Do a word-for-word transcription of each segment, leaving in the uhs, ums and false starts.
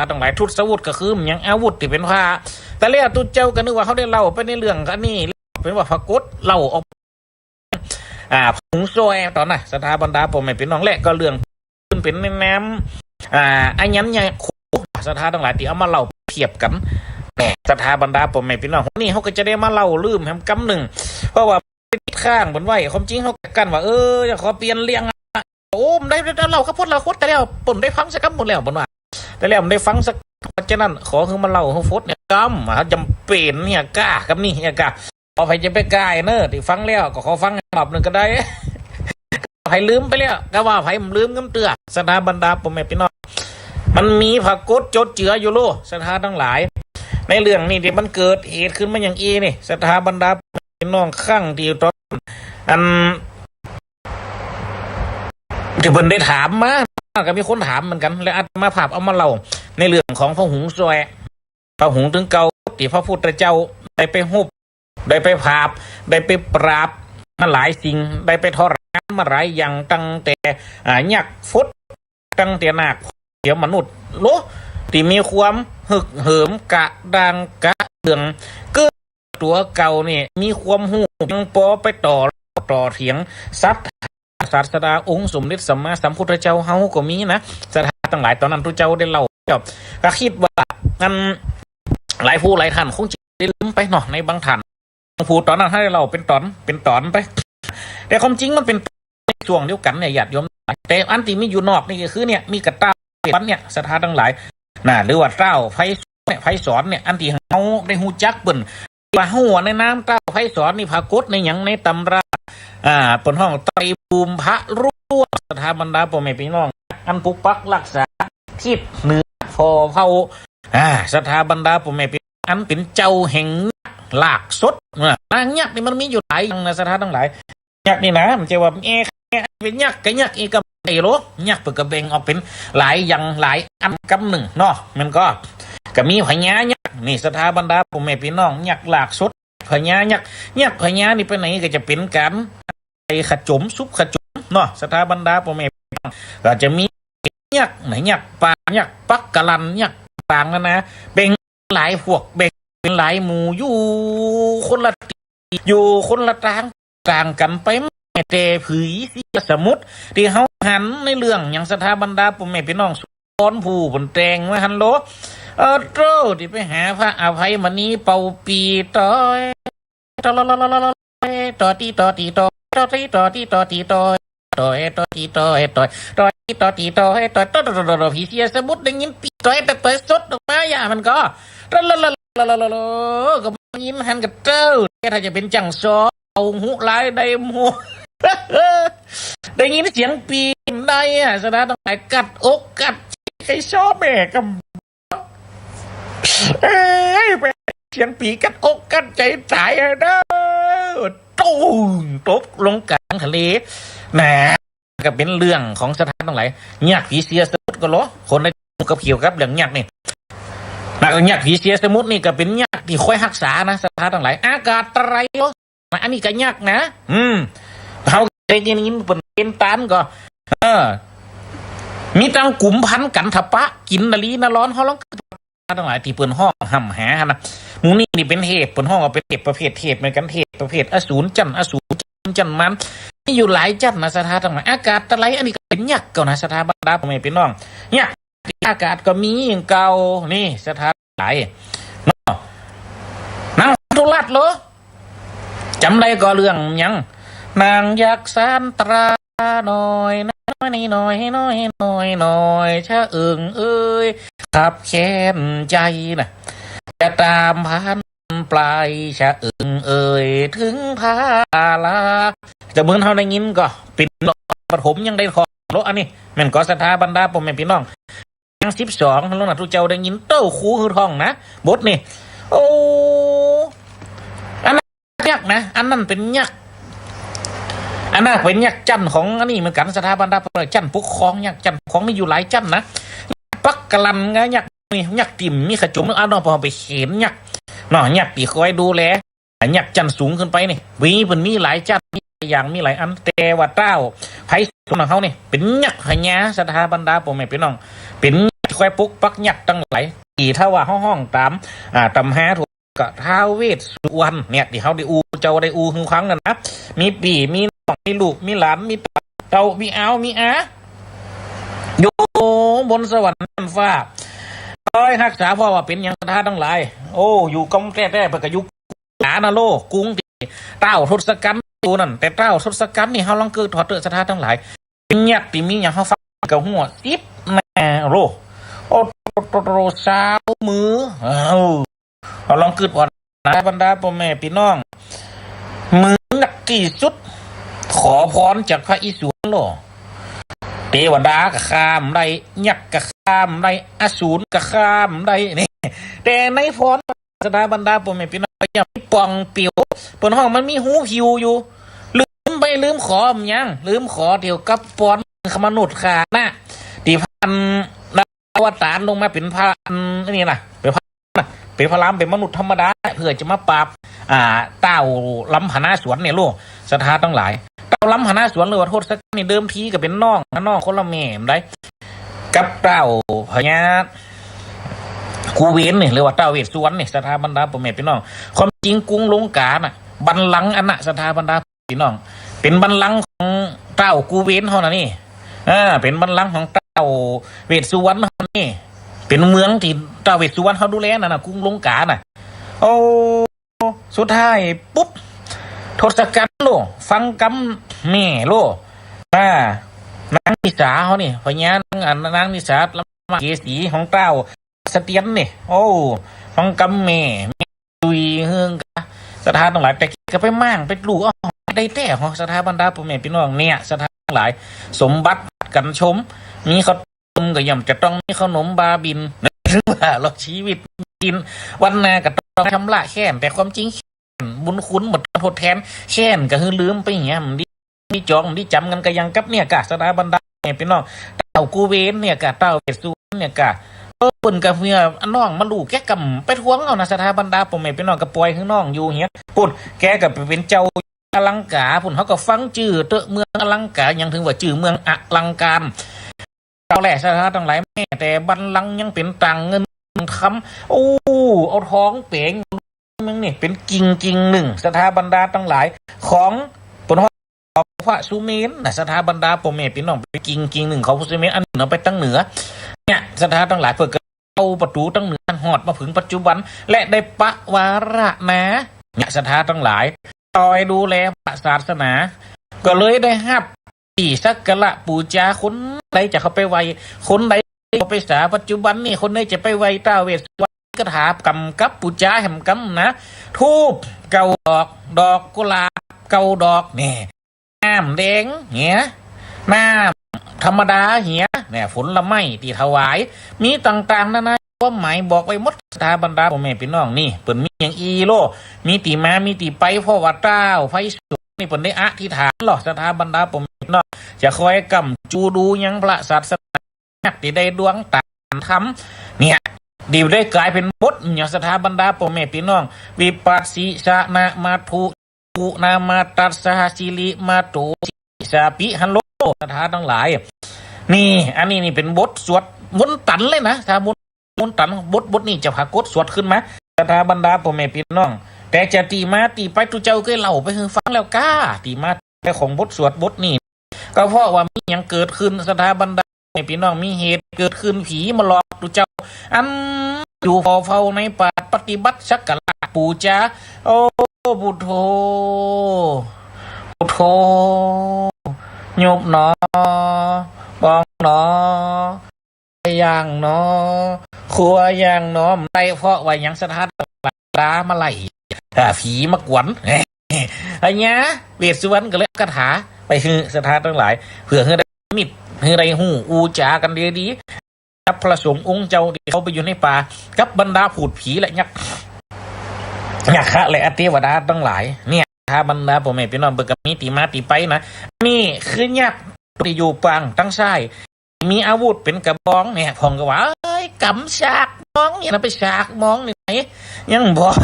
าตังหลาย ทุตสวุธก็คือมันยังอาวุธตี้เป๋นพา แต่แล้วตุ๊เจ้าก็นึกว่าเขาได้เล่าไปในเรื่องอันนี้ เป๋นว่าปรากฏเล่าออก อ่า พระหงส์ซวยต๋อนน่ะ ศรัทธาบรรดาป้อแม่ปี้น้อง และก็เรื่องขึ้นเป๋นในน้ำ อ่า อันนั้นเนี่ย โข ศรัทธาตังหลาย ตี้เอามาเล่าเปรียบกั๋น แหม ศรัทธาบรรดาป้อแม่ปี้น้อง วันนี้เขาก็จะได้มาเล่าลืมแหมกำนึ่ง เพราะว่า ติดค้างเปิ้นไว้ ความจริงเขาก็กั้นว่า เออ จะขอเปลี่ยนเรื่องอะ โอ้ บ่ได้ ได้เล่ากับพวกเราโคตรแต่แล้ว เปิ้นได้ฟังสักกำหมดแล้ว เปิ้นว่า แต่แล้วบ่ได้ฟังสัก เพราะฉะนั้น ขอหื้อมาเล่าหื้อฟดเนี่ยกำ เขาจ๋ำเป๋นเนี่ยก้า กำนี้เนี่ยก้า ขออภัยจะไปก้าเนอะ ตี้ฟังแล้วก็ขอฟังรอบนึ่งก็ได้ ใผลืมไปแล้ว ก็ว่าใผบ่ลืมกำเตื้อ ศรัทธาบรรดาป้อแม่ปี้น้อง มันมีปรากฏจดเจืออยู่โล ศรัทธาตังหลาย ในเรื่องนี้ตี้มันเกิดเหตุขึ้นมาอย่างอี้นี่ ศรัทธาบรรดา พี่น้อง ครั้งตี้ต๋อน อัน ตี้เปิ้นได้ถามมา ก็มีคนถามเหมือนกั๋น และอาตมาภาพเอามาเล่า ในเรื่องของพระหงส์ซวย พระหงส์ตึงเก่า ตี้พระพุทธเจ้าได้ไปฮบ ได้ไปผาบ ได้ไปปราบมาหลายสิ่ง ได้ไปทรมานมาหลายอย่าง ตั้งแต่ อ่า ยักษ์ฟด ตั้งแต่นาค เสียมนุษย์โล ตี้มีความฮึกเหิมกะด้างกะเดื่อง คือตั๋วเก่านี่มีความฮู้ยังปอไปต่อเล่าต่อเถียง ศรัทธาศาสดาองค์สมเด็จสัมมาสัมพุทธเจ้าเฮาก็มีนะ ศรัทธาตังหลาย ต๋อนนั้นตุ๊เจ้าได้เล่าจบ ก็กึ๊ดว่าอันหลายผู้หลายท่านคงจะได้ลืมไปเนาะ ในบางท่าน ผู้ต๋อนนั้นหื้อได้เล่าเป๋นต๋อน เป๋นต๋อนไป แต่ความจริงมันเป๋นช่วงเดียวกั๋นเนี่ย ญาติโยม แต่อันตี้มีอยู่นอกนี่ก็คือเนี่ย มีก้าเต้าเป๋นเนี่ย ศรัทธาตังหลาย น่ะ หรือว่าเต้าไพศาลเนี่ย ไพศาลเนี่ย อันตี้เฮาได้ฮู้จักเปิ้น ว่าฮู้ในนามเต้าไพศาลนี่ ปรากฏในหยัง ในตำรา อ่า เปิ้นฮ้องไตรภูมิพระร่วง ศรัทธาบรรดาป้อแม่ปี้น้อง อันปกปักรักษาทิศเหนือผ่อเผ่า อ่า ศรัทธาบรรดาป้อแม่ปี้ อันเป๋นเจ้าแห่งยักษ์ลากสด อ่า นางยักษ์นี่มันมีอยู่หลายอย่างนะ ศรัทธาตังหลาย ยักษ์นี่นะ มันจะว่าแอ่ เป๋นยักษ์ก็ยักษ์อีกก็บ่ได้โล ยักษ์เปิ้นก็แบ่งออกเป๋นหลายอย่างหลายอันกำนึ่งเนาะ มันก็ ก็มีพญายักษ์นี่ ศรัทธาบรรดาป้อแม่ปี้น้อง ยักษ์ลากสด พญายักษ์ ยักษ์พญานี่ไปไหนก็จะเป๋นก๋านไปขจม สุบขจมเนาะ ศรัทธาบรรดาป้อแม่ปี้น้อง ก็จะมียักษ์นะ ยักษ์ปาน ยักษ์ปักกะลัน ยักษ์ต่างๆ นานา แบ่งหลายพวก แบ่งเป๋นหลายหมู่ อยู่คนละตี้ อยู่คนละตาง ต่างกั๋นไป แม้แต่ผีเสียสมุทร ตี้เฮาหันในเรื่องอย่าง ศรัทธาบรรดาป้อแม่ปี้น้อง สอนผู้เปิ้นแต่งมาหั้นโล เออ โต้ ตี้ไปหาพระอภัยมณีเป่าปี่ตอย ตอลอลอลอลอลอ ตอตี้ตอตี้ตอย ตอตี้ตอตี้ตอตี้ตอย ตอยตอตี้ตอย ตอยตอตี้ตอตี้ตอย ตอยตอตี้ตอตี้ตอย ตอยตอตี้ตอตี้ตอย ผีเสียสมุทรได้ยินปี่ตอยแต่เปิดสดออกมาอย่ามันก็ ตอลอลอลอลอลอลอ ก็ได้ยินหันกะเต้า แกถ้าจะเป๋นจั่งซอ เอาหูลายได้หมด ได้ยินเสียงปี่ได้อะ ศรัทธาตังหลาย กัดอกกัดใจ๋ ใค่ซอแม่กำ เอ้ย เป๋นเสียงปี่กัดอกกัดใจ๋ต๋ายอะเนาะ ตุ้ง ตกลงก๋างทะเล นะ ก็เป๋นเรื่องของศรัทธาตังหลาย ยักษ์ผีเสียสมุทรก็โล คนได้ฮู้กับเกี่ยวกับเรื่องยักษ์นี่ นะ ยักษ์ผีเสียสมุทรนี่ก็เป๋นยักษ์ตี้คอยฮักษานะ ศรัทธาตังหลาย อากาศไตรัยโล อันนี้ก็ยักษ์นะ อืม เฮาได้ยินเปิ้นเป๋นต๋านก็ เออ มีตังกุมภัณฑ์ กันทะปะ กินนรีนรอน เฮาลอง ตังหลายตี้เปิ้นฮ้องฮ่ำหาหั้นนะ หมู่นี้นี่เป๋นเทพ เปิ้นฮ้องว่าเป๋นเทพประเภทเทพเหมือนกั๋น เทพประเภทอสูร จั้นอสูร จั้นมาร มีอยู่หลายจั้นนะ ศรัทธาตังหลาย อากาศไตรัย อันนี้ก็เป๋นยักษ์เก่านะ ศรัทธาบรรดาป้อแม่ปี้น้อง ยักษ์ อากาศก็มีอย่างเก่า นี่ ศรัทธาหลายเนาะ นางพันธุรัตน์เหรอ จ๋ำได้ก่อเรื่องหยัง นางยักษ์สานตราน้อย น้อย น้อย น้อย น้อย น้อย ชะเอิงเอ่ย คับแค้นใจ๋นะ จะต๋ามพันปลาย ชะเอิงเอ่ย เถิงพาลา จะเหมือนเฮาได้ยินก็เป๋นปฐมยังได้ท่องโล อันนี้แม่นก่อ ศรัทธาบรรดาป้อแม่ปี้น้อง อย่างสิบสอง โลนะ ตุ๊เจ้าได้ยินเต้าครูหื้อท่องนะ บทนี่ โอ้ อันนั้นยักษ์นะ อันนั้นเป๋นยักษ์ อันนั้นเป๋นยักษ์จั้นของอันนี้เหมือนกั๋น ศรัทธาบรรดาป้อแม่ จั้นปกครอง ยักษ์จั้นปกครองมีอยู่หลายจั้นนะ ปักกะลันไง ยักษ์นี่ ยักษ์ตี้มีขจม เอาเนาะ ปอไปเห็นยักษ์เนาะ ยักษ์ตี้คอยดูแล ยักษ์จั้นสูงขึ้นไปนี่ มี เปิ้นมีหลายจั้น มีหลายอย่าง มีหลายอัน แต่ว่าเต้าไพศาลของเฮานี่ เป๋นยักษ์พญา ศรัทธาบรรดาป้อแม่ปี้น้อง เป๋นยักษ์ คอยปกปักยักษ์ตังหลาย ตี้ถ้าว่าเฮาฮ้องต๋าม อ่า ต๋ามหาถูก ก็ท้าวเวสสุวรรณเนี่ย ตี้เฮาได้อู้ เจ้าได้อู้หื้อฟังนั่นนะ มีปี้มีน้อง มีลูก มีหลาน มีเต้า มีอาว มีอา อยู่บนสวรรค์ชั้นฟ้า คอยฮักษา เพราะว่าเป๋นหยังศรัทธาตังหลาย โอ้ อยู่กำแต๊ๆ เปิ้นก็อยู่หนานะโล กรุงตี้ต้าวทศกัณฐ์อยู่นั่น แต่ต้าวทศกัณฐ์นี่ เฮาลองกึ๊ดถอดเต๊อะศรัทธาตังหลาย เป๋นยักษ์ตี้มีหยังเฮาฟังก็ฮู้ สิบหน้าโล โอ้โตโตโต ซาวมือ เอ้า เอาลองกึ๊ดอ่อนนะ บรรดาป้อแม่ปี้น้อง มือหนักตี้สุด ขอพรจากพระอิศวรโล เตวดาก็ฆ่าบ่ได้ ยักษ์ก็ฆ่าบ่ได้ อสูรก็ฆ่าบ่ได้นี่ แต่ในพรศรัทธาบรรดาป้อแม่ปี้น้อง ก็ยังมีป่องปิ๋ว เปิ้นฮ้องมันมีฮูผิวอยู่ ลืมไปลืมขอบ่ยัง ลืมขอเกี่ยวกับพรมนุษย์ข้านะ ตี้ผ่าน อวตารลงมาเป๋นพระ อันนี้นะ เป๋นพระนะ เป๋นพระราม เป๋นมนุษย์ธรรมดา เปื้อจะมาปราบ อ่า ต้าวลำพนาสวนเนี่ยโล ศรัทธาตังหลาย ต้าวลำพนาสวนหรือว่าทศกัณฐ์นี่ เดิมทีก็เป๋นน้องนะ น้องคนละแม่บ่ได้ กับต้าวพญากุเวนนี่ หรือว่าต้าวเวสสุวรรณนี่ ศรัทธาบรรดาป้อแม่ปี้น้อง ความจริงกรุงลงกาน่ะ บัลลังก์อันน่ะ ศรัทธาบรรดา ปี้น้อง เป๋นบัลลังก์ของต้าวกุเวนเฮานะนี่ อ่า เป๋นบัลลังก์ของต้าวเวสสุวรรณเฮานี่ เป๋นเมืองตี้ต้าวเวสสุวรรณเฮาดูแลนั่นน่ะ กรุงลงกาน่ะ โอ้ สุดท้ายปุ๊บ ทศกัณฐ์โล ฟังกำแม่โล อ่า นางนิสาเฮานี่ พญานาง อัน นางนิสา มเหสีของต้าวเสตียรนี่ โอ้ ฟังกำแม่ แม่ตุยเฮืองกา ศรัทธาตังหลาย แต่ก็ไปหมางไปลู่เอาได้แต๊เหรอ ศรัทธาบรรดาป้อแม่ปี้น้อง เนี่ย ศรัทธาตังหลาย สมบัติกั๋นชม มีข้าวต้มก็ย่อมจะต้องมีข้าวหนมบาบิณ หรือว่าเฮาชีวิตกิ๋น วันหน้าก็ต้องชำระแค้น แต่ความจริง บุญคุณบ่ต้องทดแทน แค้นก็หื้อลืมไปเหีย บ่ดี บ่ดีจ๋อง บ่ดีจ๋ำกั๋น ก็อย่างกับเนี่ยก่ะ ศรัทธาบรรดาแม่ปี้น้อง ต้าวกุเวนเนี่ยก่ะ ต้าวเวสสุวรรณเนี่ยก่ะ เออ เปิ้นก็เปื้อน้องมาลู่แก๊กกำไปทวงเอานะ ศรัทธาบรรดาป้อแม่ปี้น้อง ก็ป่อยหื้อน้องอยู่เหีย ปุ้น แกก็ไปเป๋นเจ้าอลังกา ปุ้น เฮาก็ฟังจื้อเต๊อะ เมืองอลังกา ยังถึงว่าจื้อเมืองอลังการ เอาแหละ ศรัทธาตังหลาย แม้แต่บัลลังก์ยังเป๋นต่างเงินต่างคำ โอ้ เอาทองแป๋งเมืองนี่ เป๋นกิ่งกิ่งนึ่ง ศรัทธาบรรดาตังหลาย ของเปิ้นฮ้องพระสุเมรุนะ ศรัทธาบรรดาป้อแม่ปี้น้อง เป๋นกิ่งกิ่งนึ่งของพระสุเมรุ อันนึ่งเอาไปตังเหนือ เนี่ย ศรัทธาตังหลาย เปิ้นก็เอาประตู๋ตังเหนือฮอดมาเถิงปัจจุบัน และได้ปะวาระนา เนี่ย ศรัทธาตังหลาย ตอยดูแลพระศาสนา ก็เลยได้ฮับ ตี้สักการะปู๋จา คนใดจะเข้าไปไหว้ คนใดเข้าไปสา ปัจจุบันนี่ คนใดจะไปไหว้ต้าวเวสสุวรรณ คาถากำกับปู๋จาแหมกำนะ ธูปเก้าดอก ดอกกุหลาบเก้าดอก นี่ น้ำแดงเหีย น้ำธรรมดาเหีย เนี่ย ผลไม้ตี้ถวาย มีต่างๆ นานา ความหมายบอกไว้หมด ศรัทธาบรรดาป้อแม่ปี้น้อง นี่ เปิ้นมีหยังอี้โล มีตี้มา มีตี้ไป เพราะว่าต้าวไพศาลนี่เปิ้นได้อธิษฐานลอ ศรัทธาบรรดาป้อแม่ปี้น้อง จะคอยกำจูดูยังพระศาสนา ตี้ได้ดวงต๋าธรรม เนี่ย นี่ได้ก๋ายเป๋นบท เนี่ย ศรัทธาบรรดาป้อแม่ปี้น้อง วิปัสสิสะนะมาทุ กุนามาตัสสะสิริมาโต สาปิหันโล ศรัทธาตังหลาย นี่ อันนี้นี่เป๋นบทสวดมนตันเลยนะ ถ้ามน มนตัน บท บทนี้จะผากฏสวดขึ้นมา ศรัทธาบรรดาป้อแม่ปี้น้อง แต่จะตี้มาตี้ไป ตุ๊เจ้าเกยเล่าไปหื้อฟังแล้วก้า ตี้มาตี้ไปของบทสวดบทนี้ ก็เพราะว่ามีหยังเกิดขึ้น ศรัทธาบรรดาป้อแม่ปี้น้อง มีเหตุเกิดขึ้น ผีมาหลอกตุ๊เจ้า อันอยู่เฝ้าในป่าปฏิบัติสักการะปู๋จา โอ้ พุทโธ พุทโธ ยุบหนอ ปองหนอ ย่างหนอ ครัวย่างหนอ บ่ได้ เพราะว่าหยัง ศรัทธาตังหลาย มาไล่ อ่า ผีมากวน อันเนี้ย เวสสุวรรณก็เลยเอาคาถาไปหื้อศรัทธาตังหลาย เปื้อหื้อได้มิตร หื้อได้ฮู้อู้จ๋ากั๋นดีๆ กับพระสงฆ์องค์เจ้าตี้เข้าไปอยู่ในป่า กับบรรดาผูดผีและยักษ์ ยักขะและอเตวดาตังหลาย เนี่ย ศรัทธาบรรดาป้อแม่ปี้น้อง เปิ้นก็มีตี้มาตี้ไปนะ นี่คือยักษ์ตี้อยู่ปางตังซ้าย มีอาวุธเป๋นกระบองเนี่ย พ่องก็ว่า เอ้ย ก๋ำสากมองเนี่ยนะ ไปสากมองนี่ไหน ยังบอก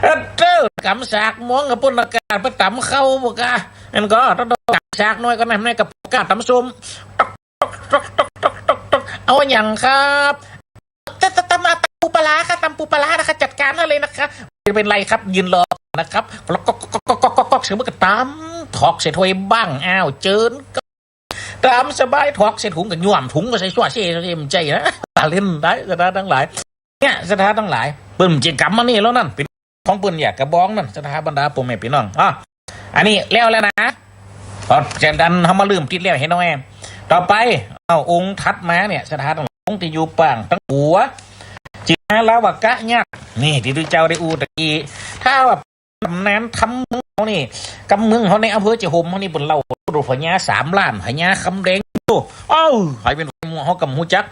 เออ เจ้า ก๋ำสากมองกับปุ้นอากาศไปต๋ำเข้าบ่กา อันก็ต้องก๋ำสากน้อยก็นั่น ในกับกาต๋ำส้ม ตอก ตอก ตอก เอาหยังครับ ตำ ตำ ตำ ตำปูปลาร้าค่ะ ตำปูปลาร้านะคะ จัดการให้เลยนะคะ ไม่เป็นไรครับ ยืนรอนะครับ ก๊อกก๊อกก๊อกก๊อกก๊อกก๊อกก๊อก เสร็จมันก็ตำ ถอกใส่ถ้วยบั้ง อ้าว เจิญ ต๋ามสบาย ถอกใส่ถุงก็ย้อมถุงก็ใส่ซั่วเซ่ เซ่ บ่ใจ้นะ เล่นได้ ศรัทธาตังหลาย เนี่ย ศรัทธาตังหลาย เปิ้นบ่ใจ้กำมานี่แล้วนั่น เป๋นของเปิ้น ยาดกระบองนั่น ศรัทธาบรรดาป้อแม่ปี้น้อง อ่ะ อันนี้แล้ว แล้วนะ พอจะดันเฮามาลืมติดแล้วเห็นไหม ต่อไป เอาองค์ถัดมาเนี่ย ศรัทธาตังหลาย องค์ตี้อยู่ปางตังกั๋ว จินนาราวกะยักษ์ นี่ตี้ตุ๊เจ้าได้อู้ตะกี้ ถ้าว่าต๋ำนานต๋ำเมืองเฮานี่ กำเมืองเฮาในอำเภอเจ้าโฮมเฮานี่เปิ้นเล่า พญาสามล้าน พญาคำแดง โอ้ เอ้า ใผเป๋นหมู่เฮาก็บ่ฮู้จัก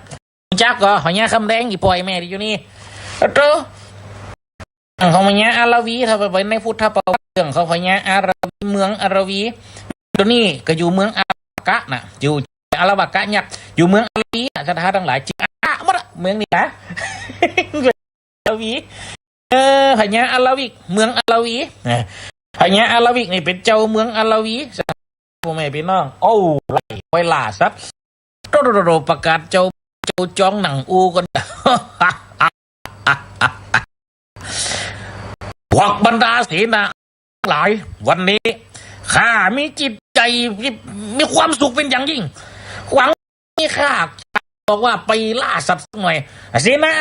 ฮู้จักก่อ พญาคำแดง อี่ป้ออี่แม่ตี้อยู่นี่ เต๋อ ของพญาอาราวี ถ้าไปในพุทธประวัติเรื่องของพญาอาราวี เมืองอาราวี ต๋อนนี้ก็อยู่เมืองอาราวกะน่ะ อยู่อาราวกะยักษ์ อยู่เมืองอาราวีน่ะ ศรัทธาตังหลาย จื้ออาหมดอะ เมืองนี่นะ อาราวี เออ พญาอาราวิก เมืองอาราวี นะ พญาอาราวิกนี่เป๋นเจ้าเมืองอาราวี พ่อแม่พี่น้อง โอ้ ไล่ ไว้ล่าสัตว์ โตโตโตโต ประกาศเจ้า เจ้าจองหนังอู้ก่อน พวกบรรดาเสนาหลาย วันนี้ข้ามีจิตใจ๋ที่มีความสุขเป๋นอย่างยิ่ง หวังนี้ข้าบอกว่าไปล่าสัตว์สักหน่อย เสนา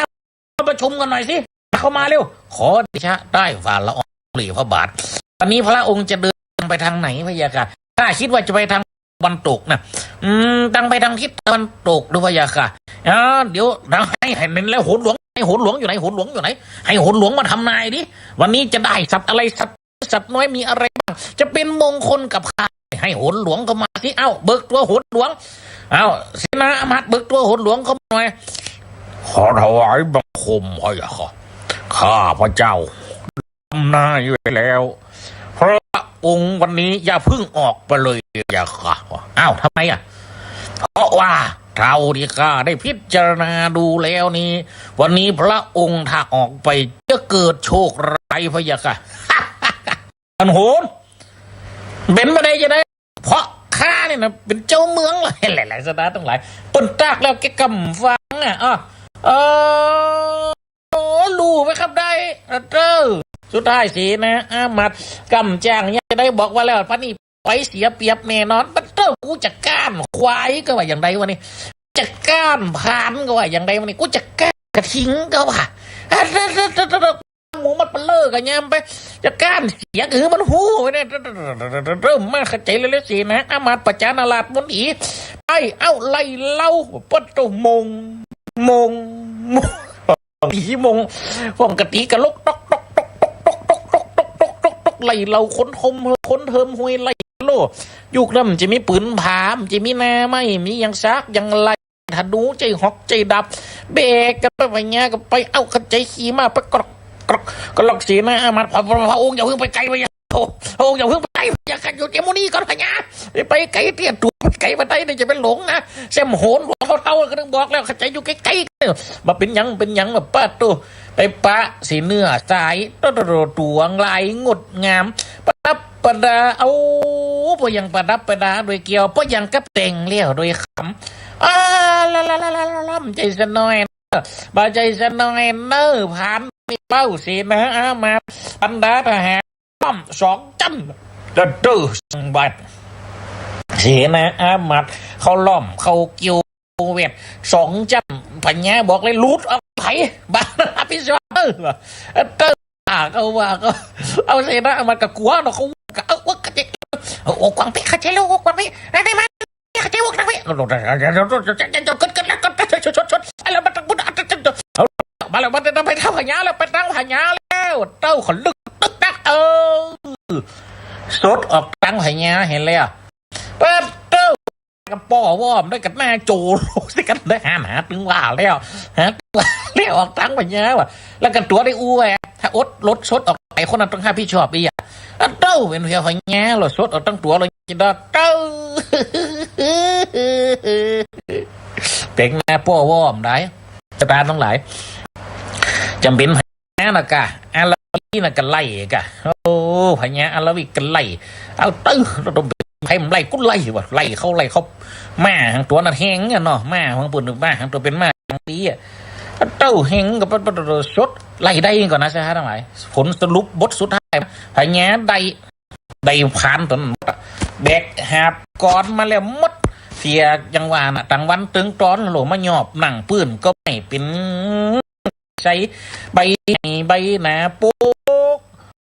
มาประชุมกั๋นหน่อยสิ เข้ามาเร็ว ขอเดชะได้ฝ่าละอองธุลีพระบาท วันนี้พระองค์จะเดินไปตางไหนพะยะค่ะ ข้าคิดว่าจะไปตางตะวันตกน่ะ อืม ตางไปตางทิศตะวันตกดูพะยะค่ะ อ่า เดี๋ยว เดี๋ยวให้ ให้เห็นแล้ว โหนหลวง ให้โหนหลวงอยู่ไหน โหนหลวงอยู่ไหน ให้โหนหลวงมาทำนายดิ วันนี้จะได้สัตว์อะไร สัตว์ สัตว์น้อยมีอะไรบ้าง จะเป๋นมงคลกับข้า ให้โหนหลวงเข้ามาสิ เอ้า เบิกตั๋วโหนหลวง เอ้า เสนาอามาตย์ เบิกตั๋วโหนหลวงเข้ามาหน่อย ขอถวายบังคมพะยะค่ะ ข้าพเจ้าทำนายไว้แล้ว พระองค์วันนี้อย่าเพิ่งออกไปเลยพะยะค่ะ อ้าว ทำไมอะ เพราะว่าเท่าที่ข้าได้พิจารณาดูแล้วนี้ วันนี้พระองค์ถ้าออกไปจะเกิดโชคร้ายพะยะค่ะ อันโหน เป๋นไปได้จะได้ เพราะข้านี่นะเป๋นเจ้าเมืองหลาย หลายๆ ศรัทธาตังหลาย เปิ้นตากแล้วแกกำฟังอ่ะ อ้อ เออ โอ้ รู้ไหมครับได้ เออ สุดท้ายเสนาอามาตย์กำจ้างยังจะได้บอกว่าแล้ว ปะนี่ไปเสียเปรียบแน่นอน ปะเต้อ กูจะก้านควายก็ว่าอย่างใดวะนี่ จะก้านพรานก็ว่าอย่างใดวะนี่ กูจะก้านกระทิงก็ว่า หมู่มันเปลอก็ยามไป จะก้านเสียงหื้อมันฮู้ไว้เนี่ย เริ่มมาเข้าใจ๋เลย เสนาอามาตย์ประชานาราชมนอี ไป เอ้า ไล่เล่า ปะโต มง มง มง ตีมง ป้องกะตีกะลก ต๊อก ต๊อก ต๊อก ต๊อก ไล่เล่าคนโฮม คนเฮิมฮวยไล่โล่ ยุคนั้นมันจะมีปืนผา มันจะมีหน้าไม้ มีหยังสากหยังไล่ ธนูใจ๊หอกใจ๊ดาบ แบกกั๋นไป พญาก็ไป เอ้า เข้าใจ๋ขี่ม้าไป กรอก กรอก กรอก เสนาอามาตย์ พระ พระ พระองค์อย่าเพิ่งไปไกล พญา โอ้ พระองค์อย่าเพิ่งไปไกล พญา ข้าอยู่เตียวหมู่นี้ก่อน พญา ไปไกลเตี้ย ตั๋วไปไกลบ่ได้เนี่ย จะไปหลงนะ แซมโหนหลวงเท่าๆ ก็ต้องบอกแล้ว เข้าใจ๋อยู่ไกลๆ บ่เป๋นหยัง เป๋นหยัง แบบปะโต ไปปะสีเนื้อสาย โตๆๆ ตั๋วลายงดงาม ประดับประดา เอา บ่ยังประดับประดาโดยแก้ว บ่ยังกับแต่งแล้วโดยคำ อ่า ละละละละละละ บ่ใจ้ซะหน้อยเน่อ บ่ใจ้ซะหน้อยเน่อ ผ่านไปเป้า เสนาอามาตย์ บรรดาทหาร ล้อมสองจ้ำ เด้อ เด้อ สังบัด เสนาอามาตย์ เขาล้อม เขาเกี่ยวเวท สองจ้ำ พญาบอกเลย หลุดออกไป บ่ารับผิดชอบ เออ เด้อ อ่า เขาว่า เขา เอาเสนาอามาตย์ก็กั๋วเนาะ เขาก็ เอา เอา เอา โอ้ กวางเพชร เข้าใจ๋แล้ว โอ้ กวางเพชร ได้ ได้มา เข้าใจ๋ โอ้ กวางเพชร เกิด เกิดแล้ว เกิด เกิด เกิด เกิด เกิด แล้ว มาตางพุทธ เอา มาแล้ว มาตาง ไปตางพญาแล้ว ไปตางพญาแล้ว เต้าขนลุกตึกตัก เออ สดออกตางพญาหั้นแล้ว ปะโต กับป้อว่อมด้วยกันหน้าโจรสิกันได้ หันหาตึงว่าแล้ว หาตึงว่าแล้ว ออกตางพญาว่ะ แล้วก็ตั๋วได้อู้แหวะ ถ้าอดรถสดออกไป คนนั้นต้องรับผิดชอบอีกอ่ะ อันเต้าเป๋นเพียงพญาเหรอ สดออกตางตั๋วเลย จินดาเต้า เป๋นหน้าป้อว่อมได้ ศรัทธาตังหลาย จ๋ำเป๋นพญานะกะ อาราวิกนะกะไล่กะ โอ้ พญาอาราวิกกะไล่ เอาตื้อ เราต้องเป๋น ใผบ่ไล่ กูไล่ว่ะ ไล่เข้า ไล่เข้า ม้าหางตั๋วนั้นแฮงอะเนาะ ม้าหางเปิ้น ม้าหางตั๋วเป๋นม้าหางดีอะ เต้าแฮงก็ปะ ปะ ปะ สด ไล่ได้ก่อนนะ ศรัทธาตังหลาย ผลสรุปบทสุดท้าย พญาได้ ได้ผานตั๋วนั้นหมดอะ แบกหาบก๋อนมาแล้วหมด เสียจังหวะน่ะ ตังวันเติงตอนโหล มายอบนั่งปื้นก็ไม่เป๋น ใส่ใบ ใบหนาโป๊ก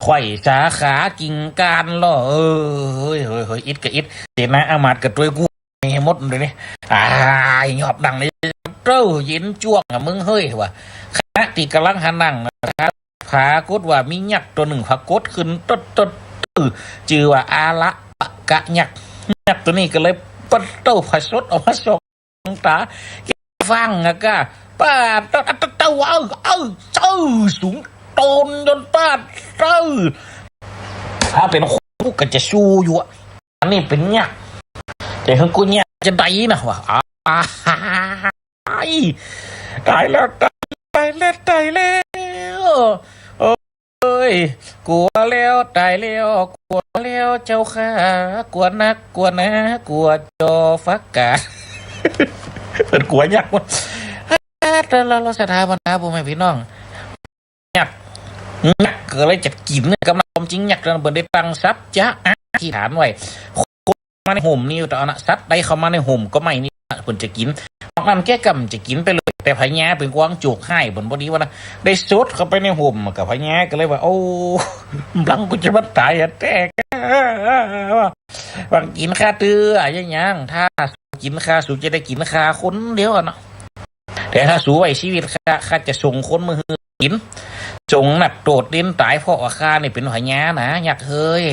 ไขว่สาขากิ่งก้านลอ เอ้ย เฮ้ย เฮ้ย เฮ้ย อิดก็อิด เสนาอามาตย์ก็ตวยกู้ แม่หมดเลยนี่ อ้าย ยอบดังเลย เต้าเย็นจ้วงอะมึงเฮ้ย ว่า ขณะตี้ก่ำลังหันนั่งนะครับ ผากฏว่ามียักษ์ตั๋วนึ่งผากฏขึ้น ตด ตด ตด จื้อว่าอาละปะกะยักษ์ ยักษ์ตั๋วนี้ก็เลยปะเต้าผะสดออกมาส่องต๋า ฟังอะก้า ปาด เต้า เต้า เต้า เอ้า เอ้า เจ้า สูงโตนยนต์ ปาด เต้า ถ้าเป๋นคนกูก็จะสู้อยู่อะ อันนี้เป๋นยักษ์ แต่ของกูเนี่ยจะได้นะ ว่า อ้าย ตายแล้ว ตาย ตายแล้ว ตายแล้ว โอ้ย กลัวแล้ว ตายแล้ว กลัวแล้วเจ้าข้า กลัวนัก กลัวหนา กลัวจอฟักกาด เปิ้นกลัวยักษ์หมด แต่ละ ศรัทธาบรรดาพ่อแม่พี่น้อง ยักษ์ ยักษ์ก็เลยจะกิ๋น กำลัง ความจริงยักษ์นั้นเปิ้นได้ตั้งสัจจะอธิษฐานไว้ คนมาในฮ่มนี่ ต๋อนนั้นสัตว์ใดเข้ามาในฮ่มก็ไหม้นี่ เปิ้นจะกิ๋น นอกนั้นแกก็บ่จะกิ๋นไปเลย แต่พญาเป๋นกวางโจกฮ้าย เปิ้นบ่ดีว่านะ ได้สดเข้าไปในฮ่ม ก็พญาก็เลยว่า โอ้ บังกูจะมาต๋ายอะแต๊ก้า ว่ากิ๋นข้าเตื้อ อะหยัง ถ้ากิ๋นข้า สูจะได้กิ๋นข้าคนเดียวอะเนาะ แต่ถ้าสูไหว้จีวิตข้า ข้าจะส่งคนมาหื้อกิ๋น ส่งนักโต้ษเด่นต๋าย เพราะว่าข้านี่เป๋นพญานะ ยักษ์เฮ้ย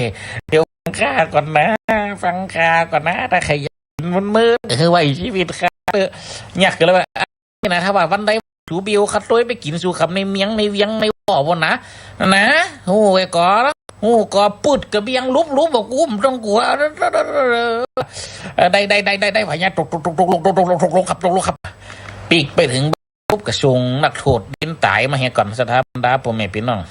เดี๋ยวฟังข้าก่อนนะ ฟังข้าก่อนนะ ถ้าใผอยากกิ๋นมื้อ หื้อไหว้จีวิตข้าเต๊อะ ยักษ์ก็เลยว่า นี่นะ ถ้าว่าวันใดสูเบียวข้าตวยไปกิ๋นสูกำในเมียงในเวียงในว่อบ่นะ นะ ฮู้ไว้ก่อ ฮู้ก่อ ปืดกระเบียงลุบๆ บ่ กูบ่ต้องกั๋ว ได้ ได้ ได้ ได้ ได้ พญาตก ตก ตก ตก ตก ตก ตก ตก ตก ตก ตก ตก ตก ตก ตก ตก ปีกไปเถิงปุ๊บก็ส่งนักโต้ษเด่นต๋ายมาเหียก่อน ศรัทธาบรรดาพ่อแม่พี่น้อง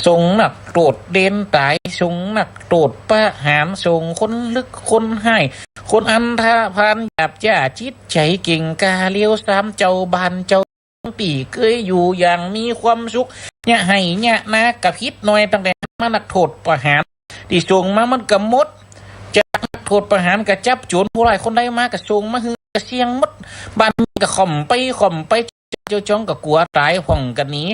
ส่งนักโต้ษเด่นต๋าย ส่งนักโต้ษประหาร ส่งคนลึกคนฮ้าย คนอันธพาลหยาบจ้าจิตใจ๋ เก่งกล้าเลวซาม เจ้าบ้านเจ้า ตี้เกยอยู่อย่างมีความสุข เยียะไฮ่เยียะนาก็ผิดหน่อย ตั้งแต่มานักโต้ษประหาร ตี้ส่งมามันก็หมด จากนักโต้ษประหารก็จับโจ๋รผู้ร้ายคนใดมาก็ส่งมาหื้อเสี้ยงหมด บ้านเมืองก็ค่อมไปค่อมไป เจ้าจ้องก็กั๋วต๋ายพ่องก็หนี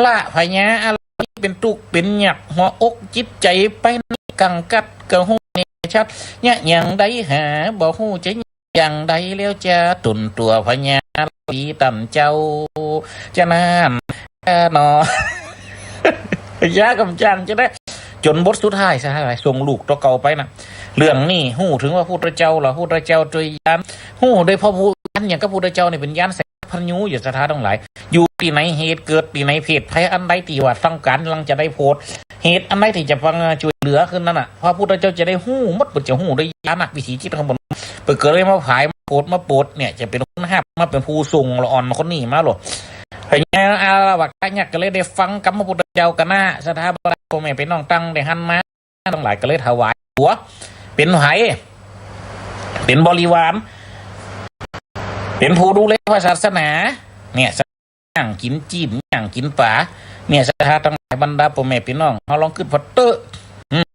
ละพญาอาละวาดเป๋นตุ๊กข์เป๋นยักษ์ หัวอกจิตใจ๋ไปในกังกัด ก็ฮู้แน่ชัด เยียะอย่างใดหาบ่ฮู้จะ อย่างใดแล้วจะ ตนตั๋วพญาอาละวาดตันเจ้า จะนานแค่หนอ ยากกำจังจะได้ จ๋นบทสุดท้าย ศรัทธาตังหลาย ส่งลูกตั๋วเก่าไปนะ เรื่องนี้ฮู้เถิงพระพุทธเจ้าละ พุทธเจ้าตวยญาณ ฮู้โดยพระผู้ ญาณอย่างกับพุทธเจ้านี่เป๋นญาณสัพพัญญูอยู่ ศรัทธาตังหลาย อยู่ตี้ไหน เหตุเกิดตี้ไหน เพศภัยอันใดตี้ว่าต้องก๋านกำลังจะได้โผด เหตุอันใดตี้จะฟังช่วยเหลือขึ้นนั้นน่ะ พระพุทธเจ้าจะได้ฮู้หมด เปิ้นจะฮู้โดยญาณวิถีจิตของเปิ้น เปิ้นก็เลยมาผายมาโผดมาโปรดเนี่ย จะเป๋นคนฮับมาเป๋นผู้ส่งละอ่อนคนนี้มาโลด พญาอาละวาดยักษ์ก็เลยได้ฟังกำพระพุทธเจ้ากานะ ศรัทธาบรรดาพ่อแม่พี่น้องตังได้หันมา ตังหลายก็เลยถวายตั๋ว เป๋นไผ เป๋นบริวาร เป๋นผู้ดูแลพระศาสนา เนี่ย ย่างกิ๋นจีน ย่างกิ๋นป๋า เนี่ย ศรัทธาตังหลายบรรดาพ่อแม่พี่น้อง เฮาลองกึ๊ดผ่อเต๊อะ อืม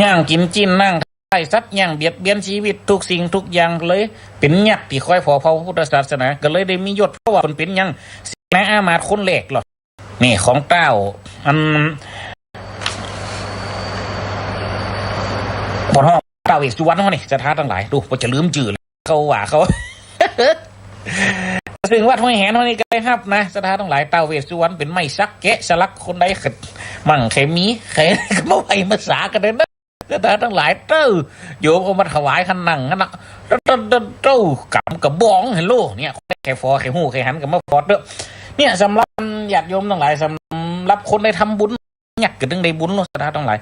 ย่างกิ๋นจีน นั่งใต้สัตว์ ย่างเบียดเบียนจีวิต กู้สิ่งกู้อย่างเลย เป๋นยักษ์ตี้คอยผ่อเผาพระพุทธศาสนา ก็เลยได้มียศ เพราะว่าเปิ้นเป๋นยัง เสนาอามาตย์คนแรกลอ นี่ของเต้า อัน บ่ฮ้อง ท้าวเวสสุวรรณเฮานี่ ศรัทธาตังหลาย ดู บ่จะลืมจื้อเลย เขาว่าเขา ซึ่งวัดห้วยแหนเฮานี่ก็ได้ฮับนะ ศรัทธาตังหลาย ท้าวเวสสุวรรณเป๋นไม้สักแกะสลัก คนใดมั่งใผมี ใผก็มาไหว้มาสากั๋นเต๊อะนะ ศรัทธาตังหลาย เต้อ โยมเอามาถวายขันนั่งหั้นน่ะ เต้อ เต้อ เต้อ เต้อ ก๋ำกระบอง ฮัลโหล เนี่ย ใผผ่อ ใผฮู้ ใผหันก็มาผ่อเต๊อะ เนี่ย สำหรับญาติโยมตังหลาย สำหรับคนได้ทำบุญ ยักษ์ก็ตึงได้บุญเนาะ ศรัทธาตังหลาย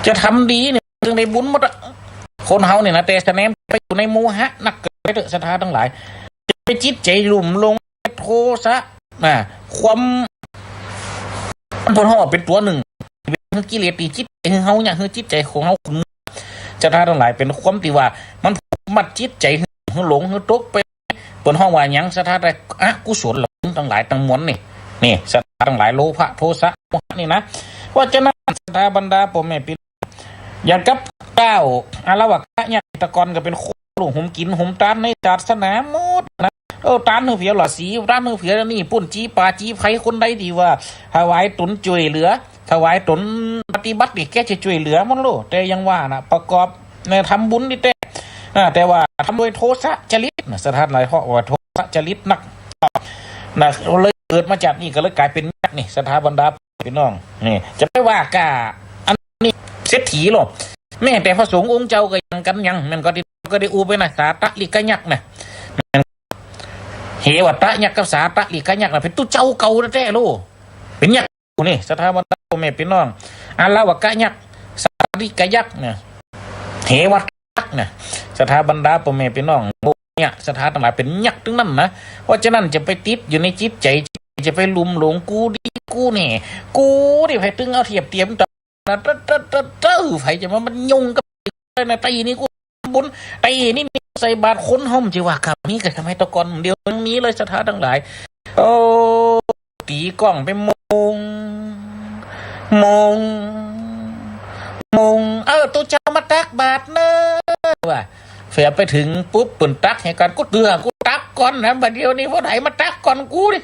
จะทำดีเนี่ยตึงได้บุญหมดอะ คนเฮาเนี่ยนะ แต่สะแหนมไปอยู่ในโมหะนักก็ไปเต๊อะ ศรัทธาตังหลาย จะไปจิตใจ๋ลุ่มลง โทสะ นะ ความ มันเปิ้นฮ้องเป๋นตั๋วนึ่ง กิเลสตี้จิตใจ๋หื้อเฮาเนี่ย หื้อจิตใจ๋ของเฮาขุ่นมัว ศรัทธาตังหลาย เป๋นความตี้ว่ามันผูกมัดจิตใจ๋หื้อ หื้อหลง หื้อตกไป เปิ้นฮ้องว่าหยัง ศรัทธาตังหลาย อกุศลตังหลายตังมวลนี่ นี่ ศรัทธาตังหลาย โลภะ โทสะ โมหะนี่นะ เพราะฉะนั้น ศรัทธาบรรดาป้อแม่ปี้น้อง อย่างกับก้าว อาละวะกะยักษ์ แต่ก่อนก็เป๋นคน ลูก หุมกิ๋นหุมตานในศาสนาหมดนะ เออ ตานหื้อเผียราศี ตานหื้อเผียนี่ ปุ้น จี๋ป่าจี๋ไผ คนใดตี้ว่าถวายต๋นจ้วยเหลือ ถวายต๋นปฏิบัตินี่ แกจะจ้วยเหลือหมดโลด แต่ยังว่านะ ประกอบในทำบุญนี่แต๊ อ่า แต่ว่าทำโดยโทสะจริตนะ ศรัทธาตังหลาย เพราะว่าโทสะจริตนักนะ เลยเกิดมาจากนี่ ก็เลยก๋ายเป๋นยักษ์นี่ ศรัทธาบรรดา ปี้น้อง นี่ จะไปว่าก้า อันนี้เศรษฐีโลด แม้แต่พระสงฆ์องค์เจ้าก็ยังกั๋นยัง แม่นก่อตี้ ก็ได้อู้ไปนะ สาตะลิกะยักษ์นะ แม่น เหวัตตะยักษ์กับสาตะลิกะยักษ์นะ เป๋นตุ๊เจ้าเก่าแต๊ๆ โลด เป๋นยักษ์นี่ ศรัทธาบรรดาป้อแม่ปี้น้อง อาละวะกะยักษ์ สาตะลิกะยักษ์เนี่ย เหวัตตะยักษ์เนี่ย ศรัทธาบรรดาป้อแม่ปี้น้อง เนี่ย ศรัทธาตังหลาย เป๋นยักษ์ตึงนั้นนะ เพราะฉะนั้นจะไปติดอยู่ในจิตใจ๋ จะไปลุ่มหลง กูดี กูแน่ กูนี่ ไผตึงเอาเทียบเตียมต่อนะ เต้อ เต้อ เต้อ เต้อ ไผจะมา มันยุ่งกับนะ ตี้นี่กูบุญ ตี้นี่ใส่บาตรคน เฮาบ่ใจ้ว่าก้า มีก้าสมัยแต่ก่อน เดี๋ยวนี้เลย ศรัทธาตังหลาย โอ้ ตี๋ก้องไปมง มง มง เออ ตุ๊เจ้ามาตักบาตรเน่อ ว่า เสียไปเถิงปุ๊บ เปิ้นตักหื้อก่อน กูเตื้อ กูตักก่อนนะ บ่าเดี่ยวนี้ผู้ใดมาตักก่อนกูนี่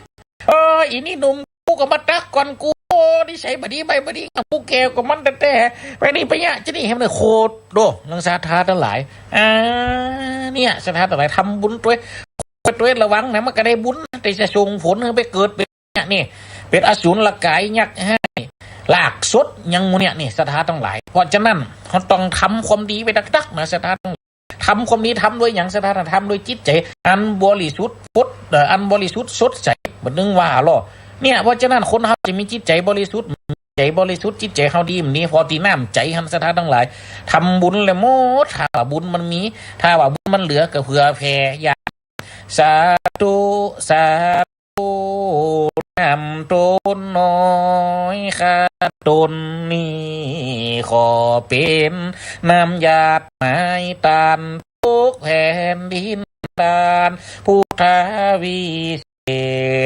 เออ อีนี่หนุ่ม กูก็มาตักก่อนกู โอ้ นิสัยบ่ดี ใบบ่ดี กูแก่กว่ามันแต๊ๆ ไปนี่ไปเนี่ย จะนี่หื้อมันโคตรโด นางศรัทธาตังหลาย อ่า เนี่ย ศรัทธาตังหลาย ทำบุญตวย ตวยระวังนะ มันก็ได้บุญ แต่จะส่งผลหื้อไปเกิดเป๋น เนี่ย นี่ เป๋นอสูรกายยักษ์ฮ้าย รากสดหยังหมู่เนี่ย นี่ ศรัทธาตังหลาย เพราะฉะนั้น เฮาต้องทำความดีไปตักๆ นะ ศรัทธาตังหลาย ทำความดี ทำโดยหยัง ศรัทธา ทำโดยจิตใจ๋อันบริสุทธิ์ เอ่อ อันบริสุทธิ์สดใส บ่นึ่งว่าลอ เนี่ย เพราะฉะนั้น คนเฮาจะมีจิตใจ๋บริสุทธิ์ ใจ๋บริสุทธิ์ จิตใจ๋เฮาดี มันดี พอตี้น้ำใจ๋หั้น ศรัทธาตังหลาย ทำบุญแหละหมด ถ้าว่าบุญมันมี ถ้าว่าบุญมันเหลือ ก็เผื่อแผ่ อย่า สาธุ สาธุ น้ำตนน้อยข้าตนนี้ ขอเป๋นน้ำหยาดไม้ตาน ทุกแผ่นดินดาน พุทธาวิเศ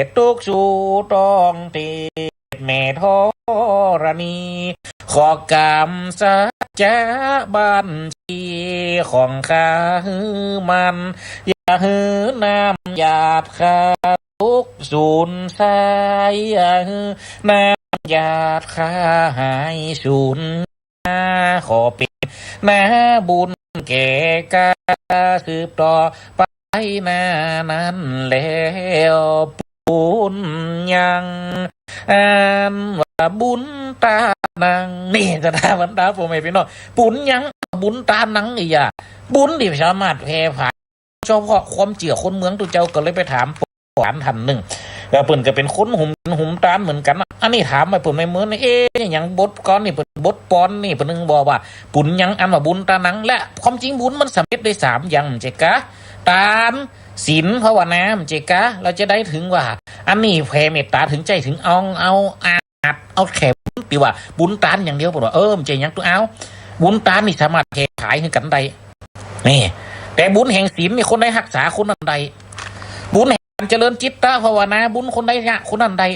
ษ ทุกสู่ต้องเทศแม่ธรณี ขอกำสัจจะบัญชีของข้าหื้อมัน อย่าหื้อน้ำหยาดข้า ตกสูญสาย อย่าหื้อน้ำหยาดข้าหายสูญ ขอเป๋นนาบุญแก่ข้าสืบต่อไปนานั้นแล้ว ปุญญัง อันว่าบุญตานัง นี่ ศรัทธาบรรดาป้อแม่ปี้น้อง ปุญญัง บุญตานัง อีหยัง บุญตี้สามารถแผ่ผาย เฉพาะความเจื้อคนเมือง ตุ๊เจ้าก็เลยไปถาม หลานต้านนึ่ง แล้วเปิ้นก็เป๋นคนหุม หุมตานเหมือนกั๋นนะ อันนี้ถามไปเปิ้นไม่เหมือน เอ๊ะ หยังบทก้อนนี่ เปิ้นบทปอนนี่ เปิ้นนึ่งบอกว่า ปุญญัง อันว่าบุญตานัง และความจริงบุญมันสำเร็จได้สามอย่าง บ่ใจ้กา ตาน ศีล ภาวนา บ่ใจ้กา เฮาจะได้เถิงว่า อันนี้แผ่เมตต๋าเถิงใจ๋ เถิงเอา เอาอาด เอาแค่ตี้ว่าบุญตานอย่างเดียว เปิ้นว่า เออ บ่ใจ้หยัง ตุ๊เอา บุญตานนี่สามารถแผ่ผายหื้อกั๋นได้ นี่ แต่บุญแห่งศีลนี่คนใดฮักษาคนนั้นได้ บุญแห่งเจริญจิตตภาวนา บุญคนใดละคนนั้นได้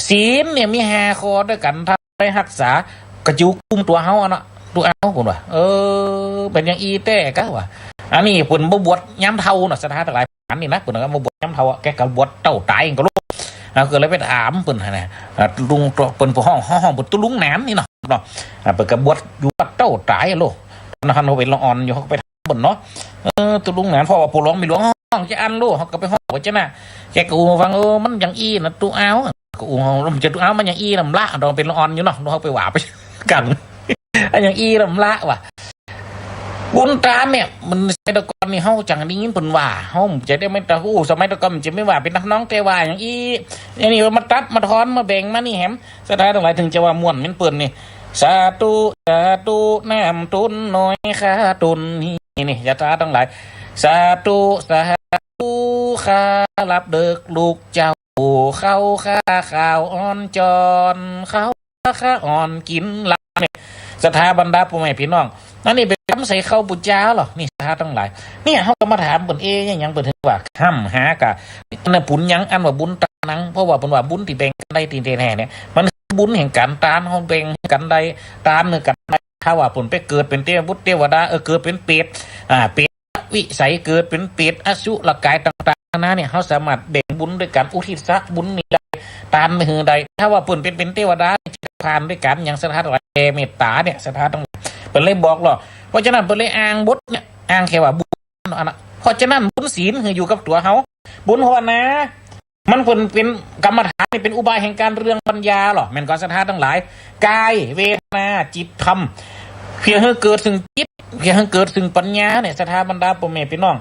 ศีลเนี่ยมีห้าข้อตวยกั๋น ถ้าได้ฮักษา ก็จะกุมตั๋วเฮาอะเนาะ ตุ๊เอา เปิ้นว่า เออ เป๋นอย่างอี้แต๊กาว่า อันนี้เปิ้นบ่บวชยามเฒ่าเนาะ ศรัทธาตังหลาย อันนี้นะ เปิ้นก็บ่บวชยามเฒ่าอะ แกก็บวชเต้าต๋ายก็โล อ่า ก็เลยไปถามเปิ้นหั้นนะ อ่า ตุ๊ลุง เปิ้นก็ฮ้อง ฮ้อง ฮ้องเปิ้นตุ๊ลุงหนานนี่เนาะ เนาะ อ่า เปิ้นก็บวชอยู่วัดเต้าต๋ายโล ต๋อนหั้นเฮาเป๋นละอ่อนอยู่ เฮาก็ไปถามเปิ้นเนาะ เออ ตุ๊ลุงหนาน เพราะว่าปู่หลวงแม่หลวงฮ้องจะอั้นโล เฮาก็ไปฮ้องไว้จ้ะนะ แกก็อู้ฟัง เออ มันอย่างอี้นะตุ๊เอา ก็อู้ มันจะตุ๊เอา มันอย่างอี้นะ มันละ ต๋อนเป๋นละอ่อนอยู่เนาะ เฮาไปว่าไปกั๋น อันอย่างอี้นะ มันละว่ะ บุญตานเนี่ย มันสมัยแต่ก่อนนี่เฮาจั้งได้ยินเปิ้นว่า เฮาจะได้ไม่ตะฮู้ สมัยแต่ก่อนมันจะไม่ว่าเป๋นทำนองแต่ว่าอย่างอี้ อันนี้มาตัดมาถอนมาแบ่งมานี่แหม ศรัทธาตังหลายเถิงจะว่าม่วนเหมือนเปิ้นนี่ สาธุ สาธุ น้ำตนน้อยข้าตนนี้ นี่ ศรัทธาตังหลาย สาธุ สาธุ ข้าหลับเดิกลุกเจ้า เข้าข้าข่าวอ่อนจอน เข้า ข้าวอ่อนกิ๋นหลำ เนี่ย ศรัทธาบรรดาป้อแม่ปี้น้อง อันนี้เป๋นกำใส่เข้าปู๋จาเหรอ นี่ศรัทธาตังหลาย เนี่ย เฮาก็มาถามเปิ้น เอ๊ะ หยังเปิ้นถึงว่าห้ามหากะ อันนั้นปุญญัง อันว่าบุญตานัง เพราะว่าเปิ้นว่าบุญตี้แบ่งกั๋นได้ตี้แต๊ๆ เนี่ย มันคือบุญแห่งก๋านตาน เฮาแบ่งกั๋นได้ ตานหื้อกั๋นได้ ถ้าว่าเปิ้นไปเกิดเป๋นเตวบุตรเตวดา เออ เกิดเป๋นเปรต อ่า เปรตวิสัย เกิดเป๋นเปรต อสุรก๋ายต่างๆ นานาเนี่ย เฮาสามารถแบ่งบุญด้วยก๋านอุทิศบุญนี่ได้ ตานหื้อได้ ถ้าว่าเปิ้นเป๋น เป๋นเตวดา จะผ่านด้วยก๋านหยัง ศรัทธาตังหลาย แผ่เมตต๋าเนี่ย ศรัทธาตังหลาย เปิ้นเลยบอกเหรอ เพราะฉะนั้นเปิ้นเลยอ้างบทเนี่ย อ้างแค่ว่าบุญอันน่ะ เพราะฉะนั้นบุญศีลหื้ออยู่กับตั๋วเฮา บุญภาวนา มันเป๋น เป๋นกรรมฐานนี่เป๋นอุบายแห่งก๋านเรืองปัญญาเหรอ แม่นก่อ ศรัทธาตังหลาย กาย เวทนา จิต ธรรม เพื่อหื้อเกิดซึ่งจิต เพื่อหื้อเกิดซึ่งปัญญาเนี่ย ศรัทธาบรรดาป้อแม่ปี้น้อง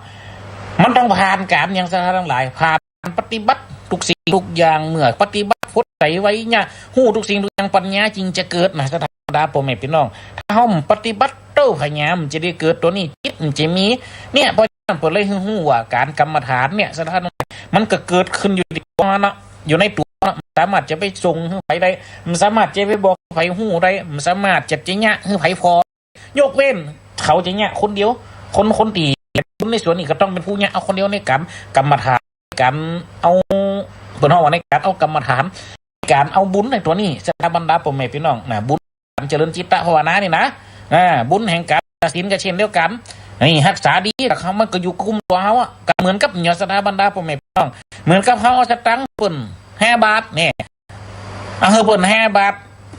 มันต้องผ่านก๋านหยัง ศรัทธาตังหลาย ผ่านปฏิบัติทุกสิ่งทุกอย่าง เมื่อปฏิบัติ พดใจ๋ไวเยียะ ฮู้ทุกสิ่งทุกอย่าง ปัญญาจึงจะเกิดนะ ศรัทธาบรรดาป้อแม่ปี้น้อง ถ้าเฮาบ่ปฏิบัติ โต้ พยายามจะได้เกิดตั๋วนี้ จิตมันจะมี เนี่ย เพราะฉะนั้นเปิ้นเลยหื้อฮู้ว่าก๋านกรรมฐานเนี่ย ศรัทธาตังหลาย มันก็เกิดขึ้นอยู่ในตั๋วเนาะ อยู่ในตั๋วเนาะ บ่สามารถจะไปส่งหื้อใผได้ บ่สามารถจะไปบอกใผฮู้ได้ บ่สามารถจะ จะเยียะหื้อใผผ่อ ยกเว้นเขาจะเยียะคนเดียว คน คนตี้บุญในส่วนนี้ก็ต้องเป๋นผู้เยียะเอาคนเดียว ในก๋านกรรมฐาน ก๋านเอา เปิ้นฮ้องว่าในก๋านเอากรรมฐาน ก๋านเอาบุญในตั๋วนี้ ศรัทธาบรรดาป้อแม่ปี้น้องนะ บุญก๋านเจริญจิตตภาวนานี่นะ อ่า บุญแห่งก๋านศีลก็เช่นเดียวกั๋น นี่ ฮักษาดี แล้วเขามันก็อยู่กุมตั๋วเฮาอะ ก็เหมือนกับเนี่ย ศรัทธาบรรดาป้อแม่ปี้น้อง เหมือนกับเฮาเอาสตางค์เปิ้นห้าบาทเนี่ย เอาหื้อเปิ้นห้าบาท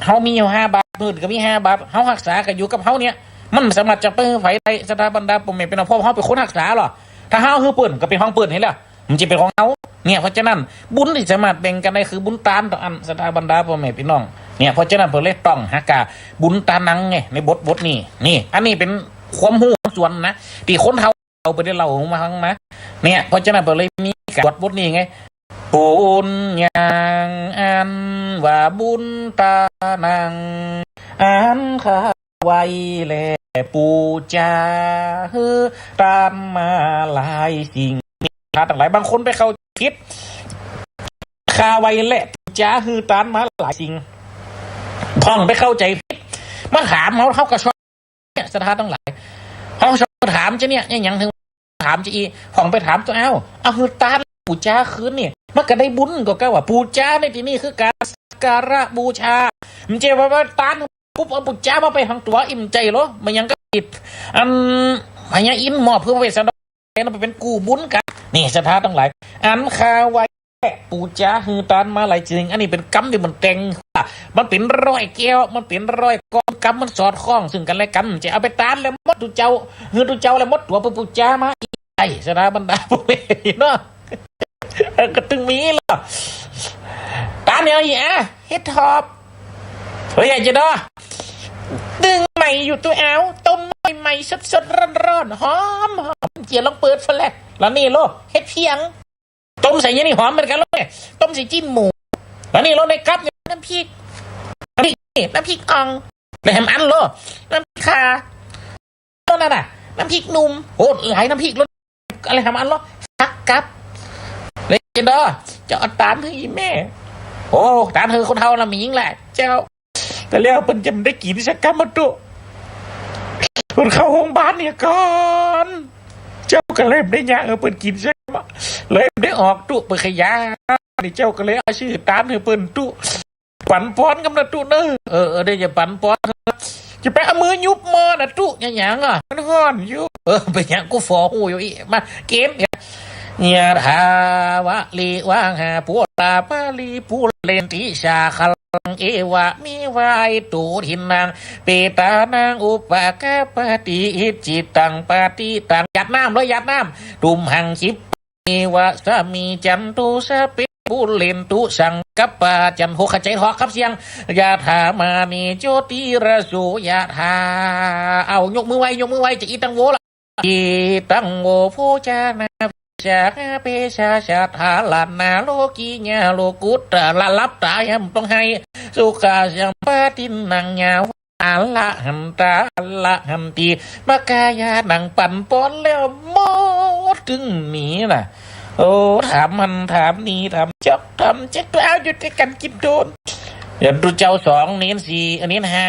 เฮามีอยู่ห้าบาท เปิ้นก็มีห้าบาท เฮาฮักษาก็อยู่กับเฮาเนี่ย มันบ่สามารถจะไปหื้อใผได้ ศรัทธาบรรดาป้อแม่ปี้น้อง เพราะเฮาเป๋นคนฮักษาเหรอ ถ้าเฮาหื้อเปิ้นก็เป๋นของเปิ้นนี่แหละ มันจะเป๋นของเฮา เนี่ย เพราะฉะนั้นบุญตี้สามารถแบ่งกั๋นได้คือบุญตานเต้าอั้น ศรัทธาบรรดาป้อแม่ปี้น้อง เนี่ย เพราะฉะนั้นเปิ้นเลยต้องหากะบุญตานังไง ในบท บทนี้ นี่ อันนี้เป๋นความฮู้ส่วนนะ ตี้คนเฒ่าเปิ้นได้เล่ามาฟังนะ เนี่ย เพราะฉะนั้นเปิ้นเลยมีก๋านบท บทนี้ไง บุญยังอันว่าบุญตานัง อันข้าไหว้และปู๋จาหื้อตานมาหลายสิ่ง ศรัทธาตังหลาย บางคนไปเข้าผิด ข้าไหว้และปู๋จาหื้อตานมาหลายสิ่ง พ่องไปเข้าใจ๋ผิด มาถามเฮา เฮาก็ชอบ เนี่ย ศรัทธาตังหลาย เฮาชอบถามจะเนี่ย เนี่ย หยังถึงถามจะอี้ พ่องไปถามตั๋ว เอ้า เอาหื้อตานปู๋จาคืนนี่ มันก็ได้บุญ ก็กะว่าปู๋จาในตี้นี่คือก๋านสักการะบูชา บ่ใจ้ว่า ว่าตานปุ๊บเอาปู๋จามาไปตังตั๋ว อี้บ่ใจ้เหรอ มันยังก็ผิด อันพญาอินทร์มอบหื้อเวสสันดร นั้นไปเป๋นกู้บุญกั๋น นี่ ศรัทธาตังหลาย อันข้าไหว้และปู๋จาหื้อตานมาหลายสิ่ง อันนี้เป๋นกำตี้มันแต่ง มันเป๋นร้อยแก้ว มันเป๋นร้อยกอง กำมันสอดคล้องซึ่งกั๋นและกั๋น จะเอาไปตานแล้วหมดตั๋วเจ้า หื้อตั๋วเจ้าแล้วหมดตั๋ว ไปปู๋จามาอี้ ไอ้ ศรัทธาบรรดาป้อแม่ปี้น้อง เออ ก็ตึงมีเหรอ ตานเนี่ย อี๋ อะ เห็ดถอบ เฮ้ย ไอ้เจดอ นึ่งใหม่อยู่ตั๋ว เอา ต้มใหม่ๆ สดๆ ร้อนๆ หอมๆ เจียลองเปิดฟันแล แล้วนี่โล เห็ดเผียง ต้มใส่เนี่ยนี่หอมเหมือนกั๋นเลย ต้มใส่จิ๊มหมู แล้วนี่โล ในกับเนี่ย น้ำพริก น้ำพริกนี่ น้ำพริกอ่อง แล้วแหมอันโล น้ำพริกข่า โล นั่นน่ะ น้ำพริกหนุ่ม โอ้ หลายน้ำพริกโล อะไรแหมอันโล ผักกับ เลยเจดอ จะเอาตานหื้อแม่ โอ้ ตานหื้อคนเฒ่าน่ะ มีหญิงแหละ เจ้า แต่แล้วเปิ้นจะบ่ได้กิ๋นสักกำมาตุ๊ เปิ้นเข้าโฮงพยาบาลเนี่ยก่อน เจ้าก็เลยบ่ได้เยียะหื้อเปิ้นกิ๋นสักกำ เลยบ่ได้ออกตุ๊ เปิ้นขยาย นี่เจ้าก็เลยเอาจื้อตานหื้อเปิ้นตุ๊ ปั๋นปอนกำนะตุ๊เน่อ เออ เออ เดี๋ยวจะปั๋นปอน จะไปเอามือหยุบหม้อนะตุ๊ หยังๆ อ่ะ มันฮ้อนอยู่ เออ เป๋นหยัง กูฝ่อฮู้อยู่อี้ มา เกม ยะถาวะริวะหาปูราปะริปูเรนติสาคารัง เอวะเมวะอิโต ทินนังเปตานังอุปะกัปปะติ อิจฉิตังปัตถิตัง หยาดน้ำเลย หยาดน้ำ ตุมหังคิปปะเมวะสะมิจฉันตุ สัพเพปูเรนตุสังกัปปะ จันโท เข้าใจ๋ถอกครับเสียง ยะถามะเน โชติระโสยะถา เอา ยกมือไหว้ ยกมือไหว้ จะอี้ตังโวละ อี้ตังโว โภชนะ สาเปชา สัทธา ละนา โลกิยา โลกุตตะระ หลับต๋า ห้ามต้องไห้ สุขะสัมปะทินนัง ยาวะ อะระหันตา อะระหันติ มะกายานัง ปั๋นปอนแล้วหมด ตึงมีน่ะ โอ้ ถามหั้นถามนี่ ถามจ๊อก ถามเจ๊ก เอาอยู่ตวยกั๋นกิ๋นโตน เดี๋ยวตุ๊เจ้าสอง เณรสี่ เณรห้า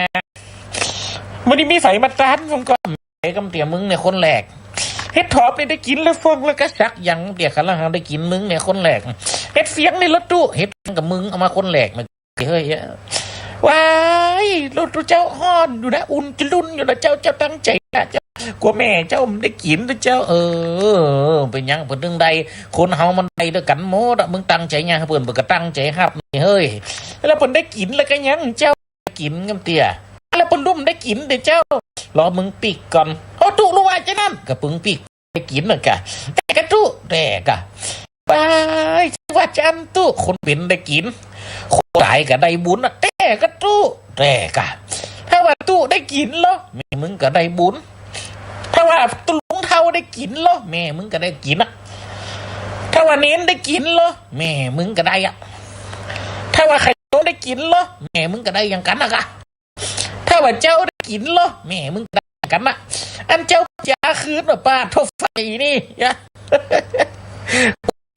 บ่ได้มีใผมาต้านผมก่อ ไอ้กำเตี้ย มึงเนี่ยคนแรก เห็ดถอบนี่ได้กิ๋นแล้วฟองแล้วก็สักอย่าง เตี้ย ขันหลังได้กิ๋น มึงเนี่ยคนแรก เห็ดเฟียงนี่ละตุ๊ เห็ดเฟียงกับมึงเอามาคนแรกมา เฮ้ย ว้าย ตุ๊เจ้าฮ้อนอยู่นะ อุ่นจะลุ่นอยู่นะเจ้า เจ้าตั้งใจ๋นะเจ้า กั๋วแม่เจ้าบ่ได้กิ๋นนะเจ้า เออ เป๋นหยังเปิ้นตึงได้ คนเฮามันได้ตวยกั๋นหมดอะ มึงตั้งใจ๋หยังหื้อเปิ้น เปิ้นก็ตั้งใจ๋ฮับนี่เฮ้ย แล้วเปิ้นได้กิ๋นแล้วก็ยังเจ้า กิ๋นกำเตี้ย แล้วเปิ้นลุ่มได้กิ๋นเด้อเจ้า รอมึงปิ๊กก่อน โอ้ ตุ๊รู้ว่าจะอั้น ก็ปึงปิ๊กได้กิ๋นนั่นกะ แต๊กะตุ๊ แต๊กะ ไป ว่าจะอั้นตุ๊ คนเป๋นได้กิ๋น คนต๋ายก็ได้บุญนะ แต๊กะตุ๊ แต๊กะ ถ้าว่าตุ๊ได้กิ๋นเหรอ แม่มึงก็ได้บุญ ถ้าว่าตุ๊ลุงเฒ่าได้กิ๋นเหรอ แม่มึงก็ได้กิ๋นอะ ถ้าว่าเณรได้กิ๋นเหรอ แม่มึงก็ได้อะ ถ้าว่าใค่โตได้กิ๋นเหรอ แม่มึงก็ได้อย่างกั๋นนะกะ ถ้าว่าเจ้าได้กิ๋นเหรอ แม่มึงก็ได้อย่างกั๋นนะ อันเจ้าจะเอาคืนว่าป้าทบไฟนี่ยะ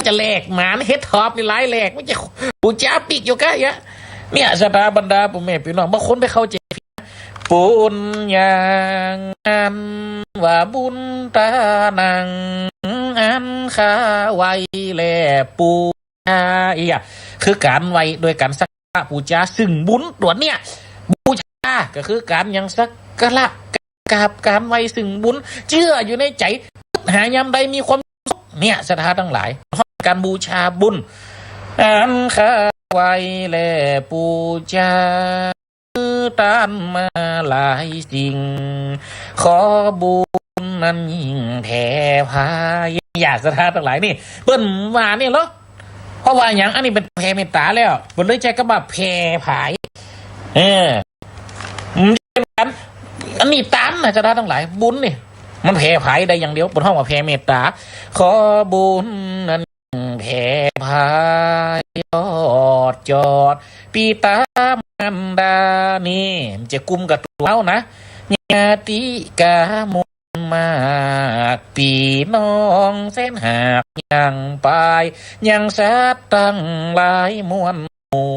จะแหลกหมานเห็ดถอบนี่หลายแหลก มันจะ กูจะปิ๊กอยู่กะยะ เนี่ย ศรัทธาบรรดาป้อแม่ปี้น้อง บางคนไปเข้าใจ๋ผิด ปุญญังอันว่าบุญตานัง อันข้าไหว้และปูชา อีกอะ คือก๋านไหว้โดยก๋านสักการะปูชา ซึ่งบุญตั๋วเนี่ย บูชาก็คือก๋านยังสักการะ กราบก๋านไหว้ซึ่งบุญ เจื้ออยู่ในใจ๋ หายามใดมีความสุข เนี่ย ศรัทธาตังหลาย ก๋านบูชาบุญ อันข้าไหว้และปูชา ต้านมาหลายสิ่ง ขอบุญนั้นยิ่งแผ่ผาย เนี่ย ศรัทธาตังหลายนี่ เปิ้นว่าเนี่ยเหรอ เพราะว่าหยัง อันนี้เปิ้นแผ่เมตต๋าแล้ว เปิ้นเลยใจ๊กำว่าแผ่ผาย เออ อืม อันนี้ต๋ามนะ ศรัทธาตังหลาย บุญนี่ มันแผ่ผายได้อย่างเดียว เปิ้นฮ้องว่าแผ่เมตต๋า ขอบุญนั้นแผ่ผาย ยอดจอด ปิต๋ามารดา นี่ มันจะกุมกับตั๋วเฮานะ ญาติกามูลมาก ปี้น้องแสนหากยังปาย ยังสัตว์ตังหลายมวลหมู่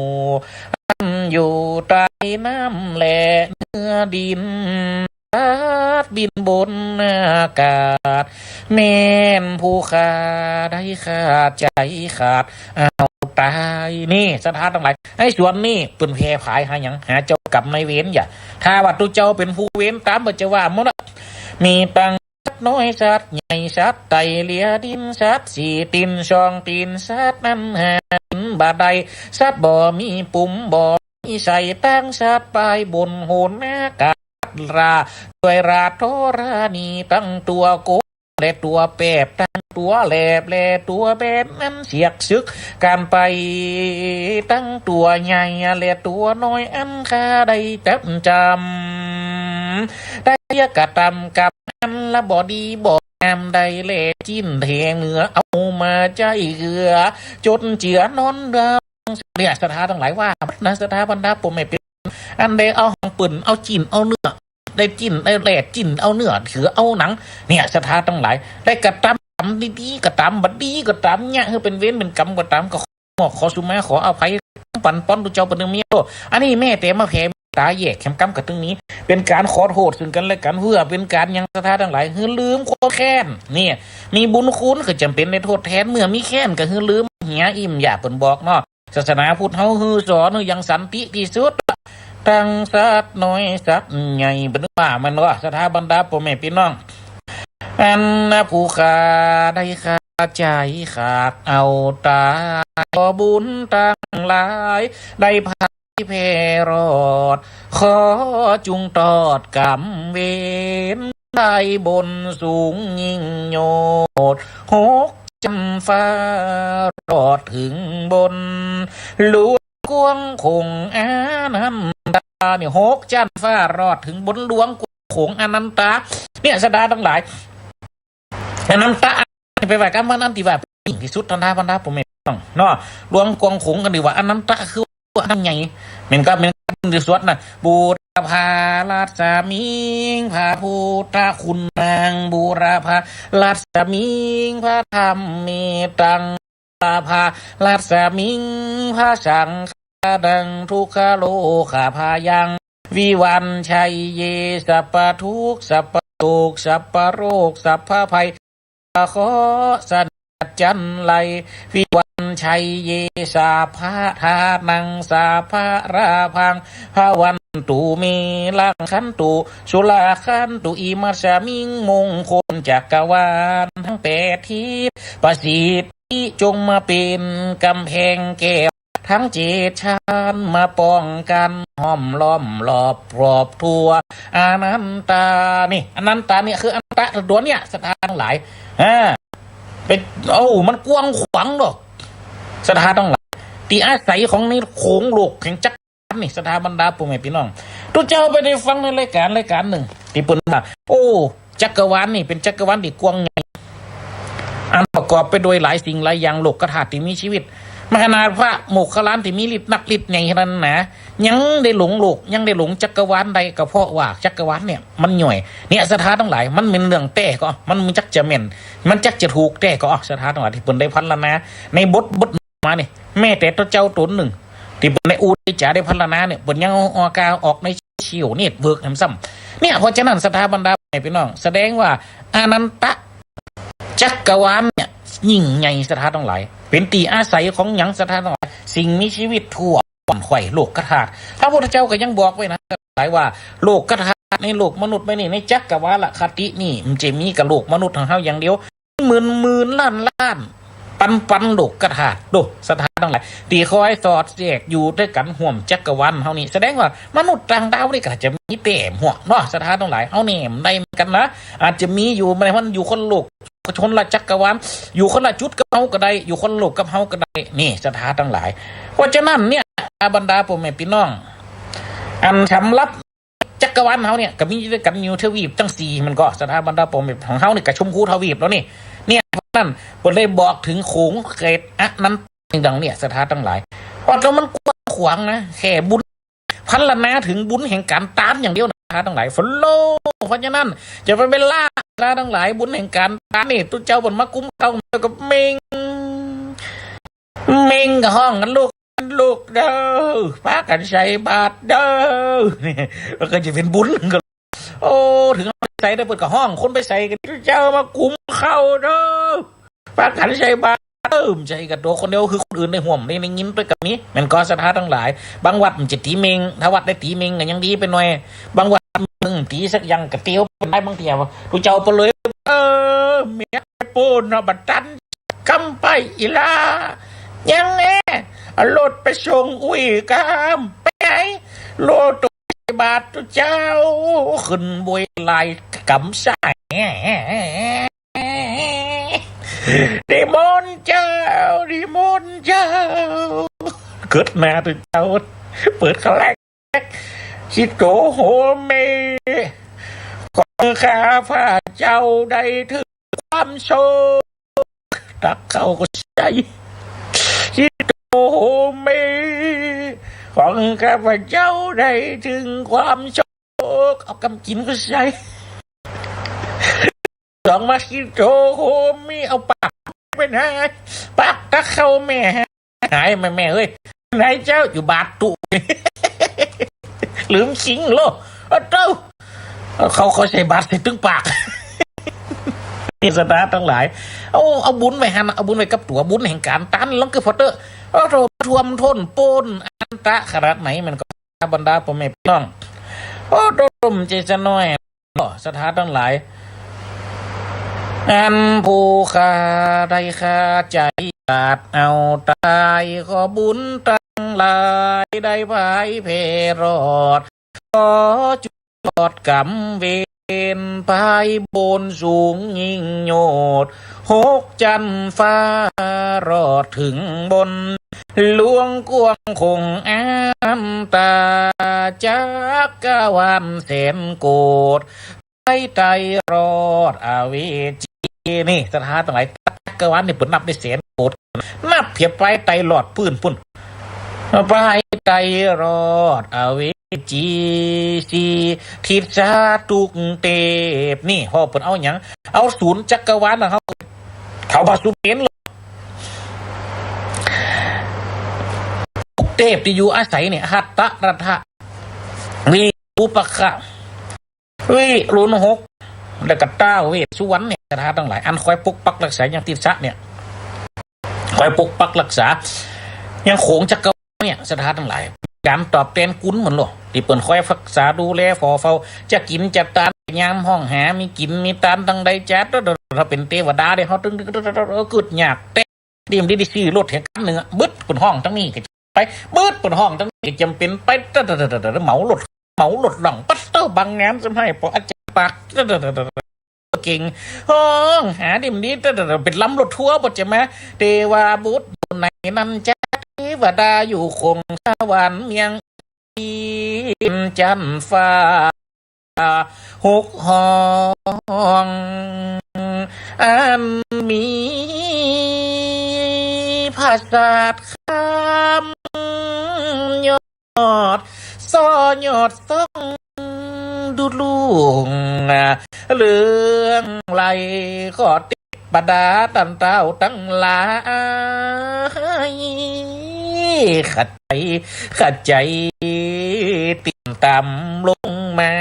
อันอยู่ใต้น้ำและเหนือดิน สัตว์บินบนอากาศ แม่นผู้ข้าได้ขาดใจ๋ขาด เอาต๋าย นี่ ศรัทธาตังหลาย ไอ้ส่วนนี้เปิ้นแผ่ผายหาหยัง หาเจ้ากรรมนายเวร อย่า ถ้าว่าตุ๊เจ้าเป๋นผู้เวรต๋าม บ่จะว่าหมดอะ มีตังสัตว์น้อยสัตว์ใหญ่ สัตว์ไต่เหลียดิน สัตว์สี่ตี๋นสองตี๋น สัตว์อันหากิ๋นบ่ได้ สัตว์บ่มีปุ่มบ่มีไส้ ตังสัตว์ปายบนหนอากาศ รา ด้วยราธรณี ตังตั๋วโก และตั๋วแปบ ตังตั๋วแหลบ และตั๋วแบน อันเสียกศึกกั๋นไป ตังตั๋วใหญ่ และตั๋วน้อย อันข้าได้จับจ๋ำ ได้กระตำกรรมอันละบ่ดีบ่งาม ได้แล่จิ้นแทงเนื้อ เอามาใจ๊เหือ จนเจือนอนเดือ เนี่ย ศรัทธาตังหลายว่านะ ศรัทธาบรรดาป้อแม่ปี้ อันได้เอาหางเปิ้น เอาจิ้นเอาเนื้อ ได้จิ้น ได้แล่จิ้นเอาเนื้อ ถือเอาหนัง เนี่ย ศรัทธาตังหลาย ได้กระตำดีๆ กระตำบ่ดี กระตำเยียะหื้อเป๋นเวรเป๋นกรรมก็ต๋าม ก็ขอ ขอสุมา ขออภัย ปันป้อนตุ๊เจ้าเปิ้นนึ่งมีโทษ อันนี้แม่แต่มาแผ่เมตต๋าแยกแหมกำกั๋นตึงนี้ เป๋นก๋านขอโทษซึ่งกั๋นและกั๋น เพื่อเป๋นก๋านยังศรัทธาตังหลาย หื้อลืมความแค้น เนี่ย มีบุญคุณก็จ๋ำเป๋นได้ทดแทน เมื่อมีแค้นก็หื้อลืมเหีย อี่ม อย่า เปิ้นบอกเนาะ ศาสนาพุทธเฮาหื้อสอนหื้ออย่างสันติตี้สุด ตังสัตว์น้อยสัตว์ใหญ่ เปิ้นว่ามันว่า ศรัทธาบรรดาป้อแม่ปี้น้อง อันผู้ข้าได้ขาดใจ๋ขาดเอาต๋าย ขอบุญตังหลาย ได้ผายแผ่รอด ขอจุ่งตอดกรรมเวร ได้บนสูงยิ่งโยด หกจั๊นฟ้ารอดเถิงบน หลวงกว้างขงอนันตา เนี่ย หกจั๊นฟ้ารอดเถิงบนหลวงกว้างขงอนันตา เนี่ย ศรัทธาตังหลาย อนันตา ไปไหว้กำว่าอันตี้ว่าเป๋นยิ่งตี้สุด ศรัทธาบรรดาป้อแม่น้องเนาะ หลวงกว้างขงกั๋นตี้ว่าอนันตา คือว่าอันใหญ่ เหมือนกับ เหมือนกับตี้สวดนะ บูรพารัศมิง พระพุทธคุณัง บูรพารัศมิง พระธัมเมตัง บูรพารัศมิง พระสัง นัง ทุกขโรคาพายัง วิวัญชัยเย สัพพะทุกข์ สัพพะโศก สัพพะโรค สัพพะภัย เคราะห์เสนียดจัญไร วิวัญชัยเย สัพพะทานัง สัพพะลาภัง ภะวันตุ เม รักขันตุ สุราคันตุ อิมัสสมิง มงคลจักรวาลทั้งแปดทิศ ประสิทธิจงมาเป็นกำแพงแก้ว ทั้งเจ็ดชั้นมาป้องกัน ห้อมล้อมรอบรอบทั่ว อนันตา นี่ อนันตาเนี่ยคืออนันตะตัวเนี่ย ศรัทธาตังหลาย อ่า เป็น โอ้ มันกว้างขวางดอก ศรัทธาตังหลาย ตี้อาศัยของในโขงโลกแห่งจักรวาลนี่ ศรัทธาบรรดาป้อแม่ปี้น้อง ตุ๊เจ้าไปได้ฟังในรายก๋านรายก๋านนึ่ง ตี้เปิ้นว่า โอ้ จักรวาลนี่เป๋นจักรวาลตี้กว้างใหญ่ อันประกอบไปโดยหลายสิ่งหลายอย่าง โลกธาตุตี้มีชีวิต มหานาถพระโมคคัลลานตี้มีฤทธิ์นักฤทธิ์ใหญ่ขนาดนั้นนะ ยังได้หลงโลก ยังได้หลงจักรวาลได้ ก็เพราะว่าจักรวาลเนี่ยมันย่อย เนี่ย ศรัทธาตังหลาย มันเป๋นเรื่องแต๊ก่อ มัน มันจักจะแม่น มันจักจะถูกแต๊ก่อ ศรัทธาตังหลาย ตี้เปิ้นได้พรรณนา ในบท บทมานี่ แม้แต่ตุ๊เจ้าต๋นนึ่ง ตี้เปิ้นได้อู้ได้จ๋าได้พรรณนาเนี่ย เปิ้นยังเอาออกกาออกในโซเชียลเน็ตเวิร์กแหมซ้ำ เนี่ย เพราะฉะนั้น ศรัทธาบรรดาป้อแม่ปี้น้อง แสดงว่าอนันตะจักรวาลเนี่ยยิ่งใหญ่ ศรัทธาตังหลาย เป๋นตี้อาศัยของหยัง ศรัทธาตังหลาย สิ่งมีชีวิตทั่ว ขวัญไขว่โลกธาตุ พระพุทธเจ้าก็ยังบอกไว้นะ หลายว่า โลกธาตุในโลกมนุษย์แม่นี่ ในจักรวาลคตินี่ มันจะมีกับโลกมนุษย์ของเฮาอย่างเดียว หมื่นหมื่นล้านล้านปันปันโลกธาตุ ดู ศรัทธาตังหลาย ตี้คอยสอดแทรกอยู่ตวยกั๋นฮ่วมจักรวาลเฮานี่ แสดงว่ามนุษย์ต่างดาวนี่ก็จะมีแต๊หั้วเนาะ ศรัทธาตังหลาย เฮานี่บ่ได้เหมือนกั๋นนะ อาจจะมีอยู่ มัน มันอยู่คนละโลก คนละจักรวาล อยู่คนละจุดกับเฮาก็ได้ อยู่คนละโลกกับเฮาก็ได้ นี่ ศรัทธาตังหลาย เพราะฉะนั้นเนี่ย บรรดาป้อแม่ปี้น้อง อันสำหรับจักรวาลเฮาเนี่ย ก็มีตวยกั๋นอยู่ทวีปตังสี่ มันก็ ศรัทธาบรรดาป้อแม่ของเฮานี่ก็ชมพูทวีปแล้วนี่ เนี่ย เพราะฉะนั้นเปิ้นได้บอกเถิงโขงเขตอนันตะดังเนี่ย ศรัทธาตังหลาย ว่าแล้วมันกว้างขวางนะ แค่บุญ พรรณนาเถิงบุญแห่งก๋านตานอย่างเดียวนะ ศรัทธาตังหลาย ฟอลโลว์ เพราะฉะนั้นจะไปเวลา ศรัทธาตังหลาย บุญแห่งก๋านตานนี่ ตุ๊เจ้าเปิ้นมากุมเข้ามากับเม็ง เม็งก็ฮ้องกั๋น ลูก ลูกเด้อ ปากั๋นใส่บาตรเด้อ เนี่ย มันก็จะเป๋นบุญกั๋น โอ้ เถิงใส่ได้เปิ้นก็ฮ้องคนไปใส่กั๋น ตุ๊เจ้ามากุมเข้าเด้อ ปากั๋นใส่บาตรเด้อ บ่ใจ้กั๋นตั๋วคนเดียว คือคนอื่นได้ฮ่วมได้ ได้ยินตวยกั๋นมี แม่นก็ ศรัทธาตังหลาย บางวัดมันจะตี๋เม็ง ถ้าวัดได้ตี๋เม็งก็ยังดีไปหน่อย บางวัดมันตี๋สักอย่างก็เตียวไปได้ บางเตี้ยว่า ตุ๊เจ้าไปเลย เออ เมียไปปูนเนาะ บ่ตัน กำไปอีหล้า ยังแน่ เอารถไปส่งอุ้ยกำ ไปไหน รถตุ๊บาทตุ๊เจ้า ขึ้นบวยไหล่กำซ้าย นิมนต์เจ้า นิมนต์เจ้า เกิดมาตุ๊เจ้า เปิดครั้งแรก สิโตโฮเม ขอข้าพระเจ้าได้เถิด ความโศก ตักเข้าก็ใส่ สิโตโฮเม ขอข้าพเจ้าได้เถิดความโศก เอากำกิ๋นก็ใส่ สองมา สิโตโฮเม เอาปากไปไหน ปากตักเข้าแม่ หายแม่ แม่เอ้ย ไหนเจ้า อยู่บาตรตุ๊ ลืมคิงโล โอ้โต เขา เขาใส่บาตรใส่ตึงปาก นี่ศรัทธาตังหลาย เอา เอาบุญไว้หั้น เอาบุญไว้กับตั๋ว บุญแห่งก๋านตาน ลองกึ๊ดผ่อเต๊อะ โอ้โต ท่วมท้นปูนอนันตะขนาดไหน มันก็ บรรดาป้อแม่ปี้น้อง โอ้โต บ่ใจ้จะน้อย ศรัทธาตังหลาย อันผู้ข้าได้ขาดใจ๋ขาดเอาต๋าย ขอบุญตังหลายได้ผายแผ่รอด ขอจุดรอดก๋รรมเวร ผายโบ้นสูงยิ่งโยด หกจั๊นฟ้ารอดเถิงบน หลวงกว้างคงอนันตา จักรวาลแสนโกฏ ไตรรอดอเวจี นี่ศรัทธาตังหลาย จักรวาลนี่เปิ้นนับได้แสนโกฏ นับเผียบไปไตรรอดปื้นปุ้น ไปไตรรอดอเวจี สี่ทิศสาทุกเทพ นี่ พ่อเปิ้นเอาหยัง เอาศูนย์จักรวาลนะเฮา เขาพระสุเมรุ ทุกเท เตพตี้อยู่อาศัยเนี่ย หัตถรัตถะ วิรูปักขะ วิรุณหก แล้วก็ท้าวเวสสุวรรณเนี่ย ศรัทธาตังหลาย อันคอยปกปักรักษายังติสสะเนี่ย คอยปกปักรักษายังโขงจักรวาลเนี่ย ศรัทธาตังหลาย ก๋านตอบแตนคุณเหมือนโลก ตี้เปิ้นคอยรักษาดูแลฝ่อเฝ้า จะกิ๋นจะตาน ยามฮ้องหา มีกิ๋นมีตานตังใดจ๊าด ถ้าเป๋นเตวดาเด้ เฮาตึง เออ กึ๊ดยากแต๊ ดีมดี ได้ซื้อรถแหงคันนึ่งอะ บึดเปิ้นฮ้องตังนี้ก็ไป บึดเปิ้นฮ้องตังนี้ก็จ๋ำเป๋นไป เหมารถ เหมารถล่อง ปั๊ดเต๊อะ บางงานซ้ำไห้ ปออาจ๋ารย์ปาก เก่ง ฮ้องหาดีมดี เป๋นลำรถทัวร์ บ่จะมา เตวบุตรอยู่ในนั้นจ๊าด เตวดาอยู่โขงสวรรค์เมือง จั๊นฟ้าหกห้อง อันมีผาสาทคำยอด ซ้อยอดส่องดูลุ่ง เรืองไกร ขอเต บรรดาต้านเต้าตังหลาย ขัดใจ๋ ขัดใจ๋ ติดต๋ามลงมา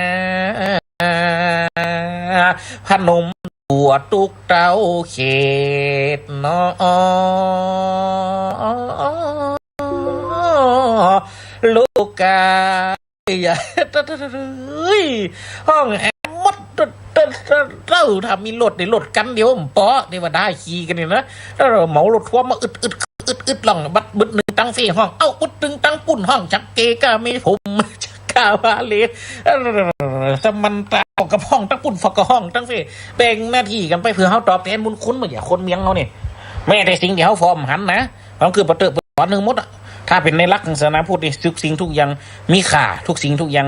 พนมตั๋วตุ๊กเต้าเขตเนาะ โลกา เอ้ย อย่า เฮ้ย ฮ้องแอหมด เต้า ถ้ามีรถนี่ รถคันเดียวบ่ปอ เตวดาขี่กั๋นนี่นะ เออ เหมารถทัวร์มาอึด อึด อึด อึดล่อง บัดบึดนึ่งตังเฟ้ฮ้อง เอ้า บึดนึ่งตังปุ้นฮ้อง จักเกกะเมผม จักกะวาเล เออ สมันตา ฟอกกะฮ้องตังปุ้น ฟอกกะฮ้องตังเฟ้ แบ่งหน้าตี้กั๋นไป เปื้อเฮาตอบแตนบุญคุณ บ่าเยียะคนเมืองเฮานี่ แม้แต่สิ่งตี้เฮาฟอมหันนะ ก็คือปะเต๊อะ เปิ้นสอนหื้อหมดอะ ถ้าเป๋นในหลักศาสนาพุทธนี่ ทุกสิ่งทุกอย่างมีค่า ทุกสิ่งทุกอย่าง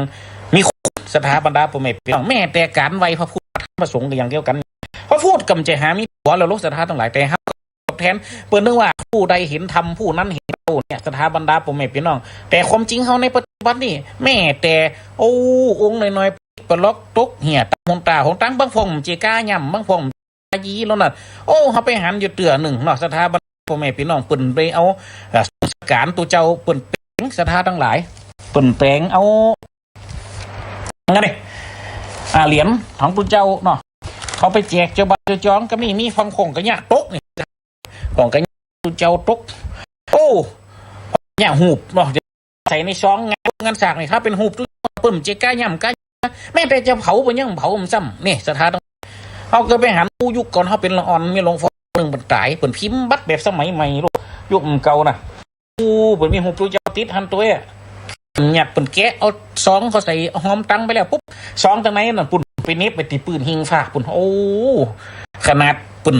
มีคุณ ศรัทธาบรรดาป้อแม่ปี้น้อง แม้แต่ก๋านไหว้พระพุทธพระธรรมพระสงฆ์ก็อย่างเดียวกั๋น พระพุทธก็บ่ใจ้หามีตั๋วแล้วโลก ศรัทธาตังหลาย แต่เฮาตอบแตน เปิ้นนึกว่าผู้ใดเห็นธรรมผู้นั้นเห็นเราเนี่ย ศรัทธาบรรดาป้อแม่ปี้น้อง แต่ความจริงเฮาในปัจจุบันนี่ แม้แต่ โอ้ องค์น้อยๆ ปะล็อกตกเหี่ยต๋ามหนต๋ามหนตาง บางพ่องบ่เจก้าย่ำ บางพ่อง ยีแล้วนั่น โอ้ เฮาไปหันอยู่เตื้อนึ่งเนาะ ศรัทธาบรรดาป้อแม่ปี้น้อง เปิ้นไปเอา เอ่อ สงฆ์สการตุ๊เจ้า เปิ้นแป๋ง ศรัทธาตังหลาย เปิ้นแป๋งเอา อันนี้ อ่า เหรียญของตุ๊เจ้าเนาะ เขาไปแจกเจ้าบ้านเจ้าจองก็มี มีพ่องโข่งกะเยียะตกนี่ พ่องกะเยียะตุ๊เจ้าตก โอ้ เยียะฮูปเนาะ ใส่ในซองงาน งานสากนี่ ถ้าเป๋นฮูปตุ๊เจ้า เปิ้นบ่เจก้าย่ำก้า แม้แต่จะเผาเปิ้นยังบ่เผามันซ้ำ นี่ ศรัทธาตัง เฮาเกิดไปหัน อู้ ยุคก่อนเฮาเป๋นละอ่อน มีหลวงพ่อนึ่งเปิ้นต๋าย เปิ้นพิมพ์บัตรแบบสมัยใหม่โลก ยุคเก่าน่ะ อู้ เปิ้นมีฮูปตุ๊เจ้าติดหั้นตวยอะ เปิ้นยัด เปิ้นแกะเอาซองเข้าใส่ เอาฮอมตังไปแล้วปุ๊บ ซองตังในนั่นปุ้น ไปเน็บไปตี้ปื้นหิ้งฟ้าปุ้น โอ้ ขนาดเปิ้น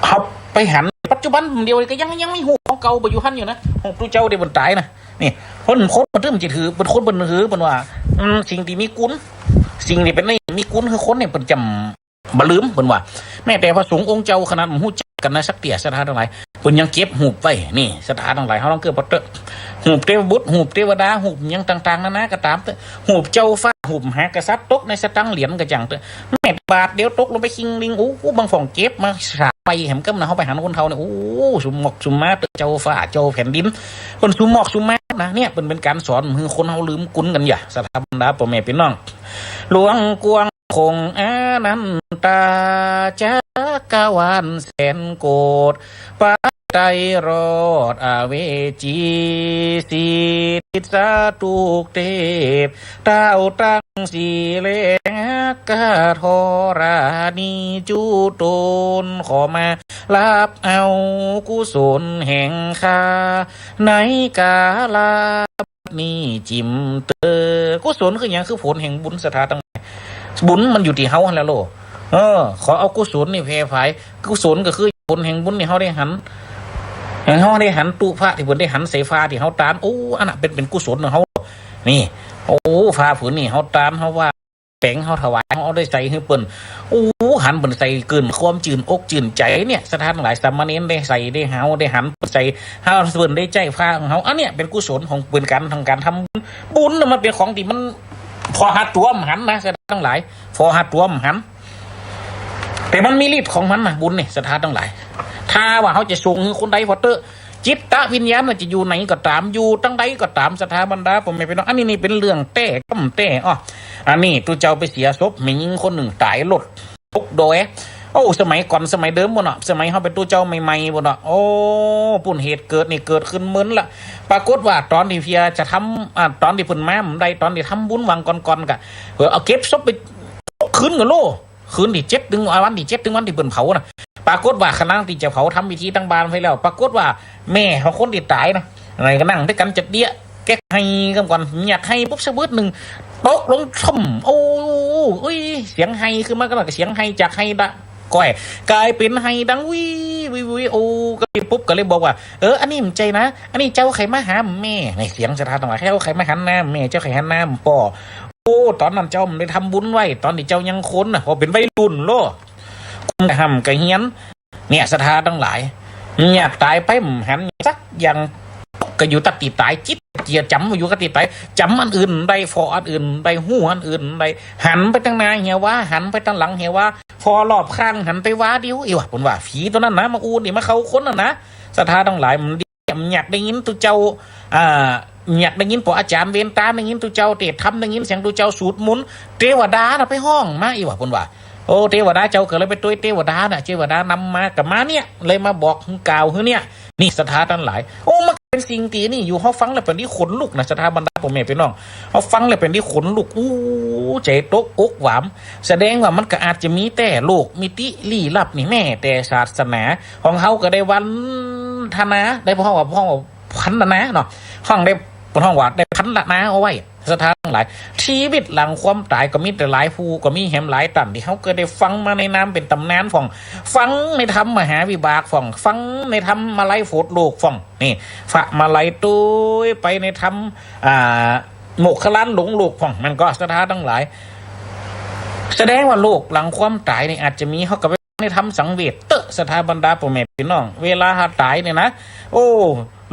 เฮาไปหัน ปัจจุบันเดียวก็ยัง ยังมีฮูปของเก่าไปอยู่หั้นอยู่นะ ฮูปตุ๊เจ้าตี้เปิ้นต๋ายนะ นี่ คน คนบ่ตึงจะถือ เปิ้นคนเปิ้นถือ เปิ้นว่า อืม สิ่งตี้มีคุณ สิ่งตี้เป๋นนี่มีคุณคือคนนี่ เปิ้นจ๋ำบ่ลืม เปิ้นว่า แม้แต่พระสงฆ์องค์เจ้าขนาดบ่ฮู้จักกั๋นนะสักเตื้อ ศรัทธาตังหลาย เปิ้นยังเก็บฮูปไว้ นี่ ศรัทธาตังหลาย เฮาลองเกิดปะเต๊อะ ฮูปเตวบุตร ฮูปเตวดา ฮูปหยังต่างๆ นานาก็ต๋ามเต๊อะ ฮูปเจ้าฟ้า ฮูปมหากษัตริย์ ตกในสตังค์เหรียญก็จ่างเต๊อะ แม้บาทเดียวตกลงไปคิงลิง โอ้ บางพ่องเก็บมาสามใบแหม กำนะ เฮาไปหันคนเฒ่านี่ โอ้ สุหมอกสุหมาเต๊อะ เจ้าฟ้า เจ้าแผ่นดิน เปิ้นสุหมอกสุหมานะ เนี่ย เปิ้นเป๋นก๋านสอนหื้อคนเฮาลืมคุณกั๋น อย่า ศรัทธาบรรดาป้อแม่ปี้น้อง หลวงกว้าง คงอนันตา จักรวาลแสนโกฏ ปะไตรรอดอเวจี สิทธิ์สาทุกเทพ เต้าตังสี่แหล่ง กะธรณีจุตน ขอมาฮับเอากุศลแห่งข้า ในกาลา นี้จิ๋มเต๊อะ กุศลคือหยัง คือผลแห่งบุญ ศรัทธาตังหลาย บุญมันอยู่ตี้เฮาหั้นแหละโลก เออ ขอเอากุศลนี่แผ่ผาย กุศลก็คือผลแห่งบุญตี้เฮาได้หัน เฮาได้หันตุ๊พระตี้เปิ้นได้หันใส่ฟ้าตี้เฮาตาน โอ้ อันนั้นเป๋น เป๋นกุศลของเฮา นี่ โอ้ ฟ้าผืนนี้เฮาตาน เฮาว่า แป๋ง เฮาถวาย เฮาเอาได้ใส่หื้อเปิ้น โอ้ หันเปิ้นใส่เกินความจื้นอกจื้นใจ๋เนี่ย ศรัทธาตังหลาย สามเณรได้ใส่ ได้เฮาได้หันเปิ้นใส่ เฮาเปิ้นได้ใจ๊ผ้าของเฮา อันเนี้ยเป๋นกุศลของ เป๋นก๋าน ก๋านทำบุญ บุญน่ะมันเป๋นของตี้มันผ่อหาตั๋วบ่หันนะ ศรัทธาตังหลาย ผ่อหาตั๋วบ่หัน แต่มันมีฤทธิ์ของมันนะ บุญนี่ ศรัทธาตังหลาย ท ต๋าว่าเฮาจะส่งหื้อคนใดผ่อเต๊อะ จิตวิญญาณน่ะจะอยู่ไหนก็ต๋าม อยู่ตังใดก็ต๋าม ศรัทธาบรรดาป้อแม่ปี้น้อง อันนี้นี่เป๋นเรื่องแต๊ ก้ำแต๊ อ้อ อันนี้ตุ๊เจ้าไปเสียศพแม่ญิงคนนึ่งต๋าย รถตกดอย โอ้ สมัยก่อน สมัยเดิมปู้นเนาะ สมัยเฮาเป๋นตุ๊เจ้าใหม่ๆ ปู้นเนาะ โอ้ ปู้นเหตุเกิดนี่เกิดขึ้นเมินละ ปรากฏว่าต๋อนตี้เปียจะทำ อ่า ต๋อนตี้เปิ้นมาบ่ได้ ต๋อนตี้ทำบุญหว่างก่อนๆ ก็ เออ เอาเก็บศพไป คืนกั๋นโล คืนตี้เจ็ด เถิงวันตี้เจ็ด เถิงวันตี้เปิ้นเผาน่ะ ปรากฏว่าขณะตี้จะเผาทำพิธีตังบ้านไปแล้ว ปรากฏว่าแม่ของคนตี้ต๋ายน่ะ ไหนก็นั่งตวยกั๋นจะเดี้ย แกไห้ก่ำก่อน เยียกไห้ปุ๊บสะบึดนึ่ง ตกลงถ้ำ โอ้ เอ้ย เสียงไห้ขึ้นมาก็เสียงไห้จากไห้ดะ ก้อย ก๋ายเป๋นไห้ดังวี้ วี้ วี้ โอ้ ก็เลยปุ๊บก็เลยบอกว่า เออ อันนี้บ่ใจ้นะ อันนี้เจ้าใค่มาหาแม่ นี่เสียงศรัทธาตังหลาย เจ้าใค่มาหันหน้าแม่ เจ้าใค่หันหน้าป้อ โอ้ ต๋อนนั้นเจ้าบ่ได้ทำบุญไว้ ต๋อนตี้เจ้ายังคนน่ะ พอเป๋นวัยรุ่นโล กะฮ่ำกะเฮียน เนี่ย ศรัทธาตังหลาย เยียกต๋ายไปบ่หันสักอย่าง ก็อยู่ตั๊ดตี้ต๋าย จิตเจียจ๋ำอยู่กั๋บตี้ต๋าย จ๋ำอันอื่นบ่ได้ ฝ่ออันอื่นบ่ได้ ฮู้อันอื่นบ่ได้ หันไปตังหน้าเหียว้า หันไปตังหลังเหียว้า ฝ่อรอบข้างหันไปว้าเดียว อี้วะ เปิ้นว่า ผีตั๋วนั้นนะ มาอู้นี่ มาเข้าคนนั่นนะ ศรัทธาตังหลาย มัน บ่อยากได้ยินตุ๊เจ้า อ่า บ่อยากได้ยินป้ออาจ๋ารย์เวรต๋า ได้ยินตุ๊เจ้าเตสน์ธรรม ได้ยินเสียงตุ๊เจ้าสูตรมนต์ เตวดาน่ะไปฮ้องมา อี้วะ เปิ้นว่า โอ้ เตวดาเจ้าก็เลยไปตวยเตวดาน่ะ เตวดานำมา ก็มาเนี่ย เลยมาบอกหื้อกล่าวหื้อเนี่ย นี่ศรัทธาตังหลาย โอ้ มันเป๋นสิ่งตี้นี่อยู่ เฮาฟังแล้วเป๋นตี้ขนลุกนะ ศรัทธาบรรดาป้อแม่ปี้น้อง เฮาฟังแล้วเป๋นตี้ขนลุก อู้ ใจ๋ตกอกหวาม แสดงว่ามันก็อาจจะมีแต๊โลกมิติลี้ลับนี่ แม้แต่ศาสนา ของเฮาก็ได้วันทนา ได้ เปิ้นฮ้องว่า เปิ้นฮ้องว่าพันทนาเนาะ ฮ้องได้ เปิ้นฮ้องว่าได้พันทนาเอาไว้ ศรัทธาตังหลาย ชีวิตหลังความต๋ายก็มีแต่หลายผู้ ก็มีแหมหลายต้าน ตี้เฮาก็ได้ฟังมาในนามเป๋นต๋ำนานพ่อง ฟังในธรรมมหาวิบากพ่อง ฟังในธรรมมาลัยโผดโลกพ่อง นี่ ฟะมาลัยตวยไปในธรรม อ่า โมกขลานหลงโลกพ่อง มันก็ศรัทธาตังหลาย แสดงว่าโลกหลังความต๋ายนี่อาจจะมี เฮาก็ไปในธรรมสังเวชเต๊อะ ศรัทธาบรรดาป้อแม่ปี้น้อง เวลาเฮาต๋ายเนี่ยนะ โอ้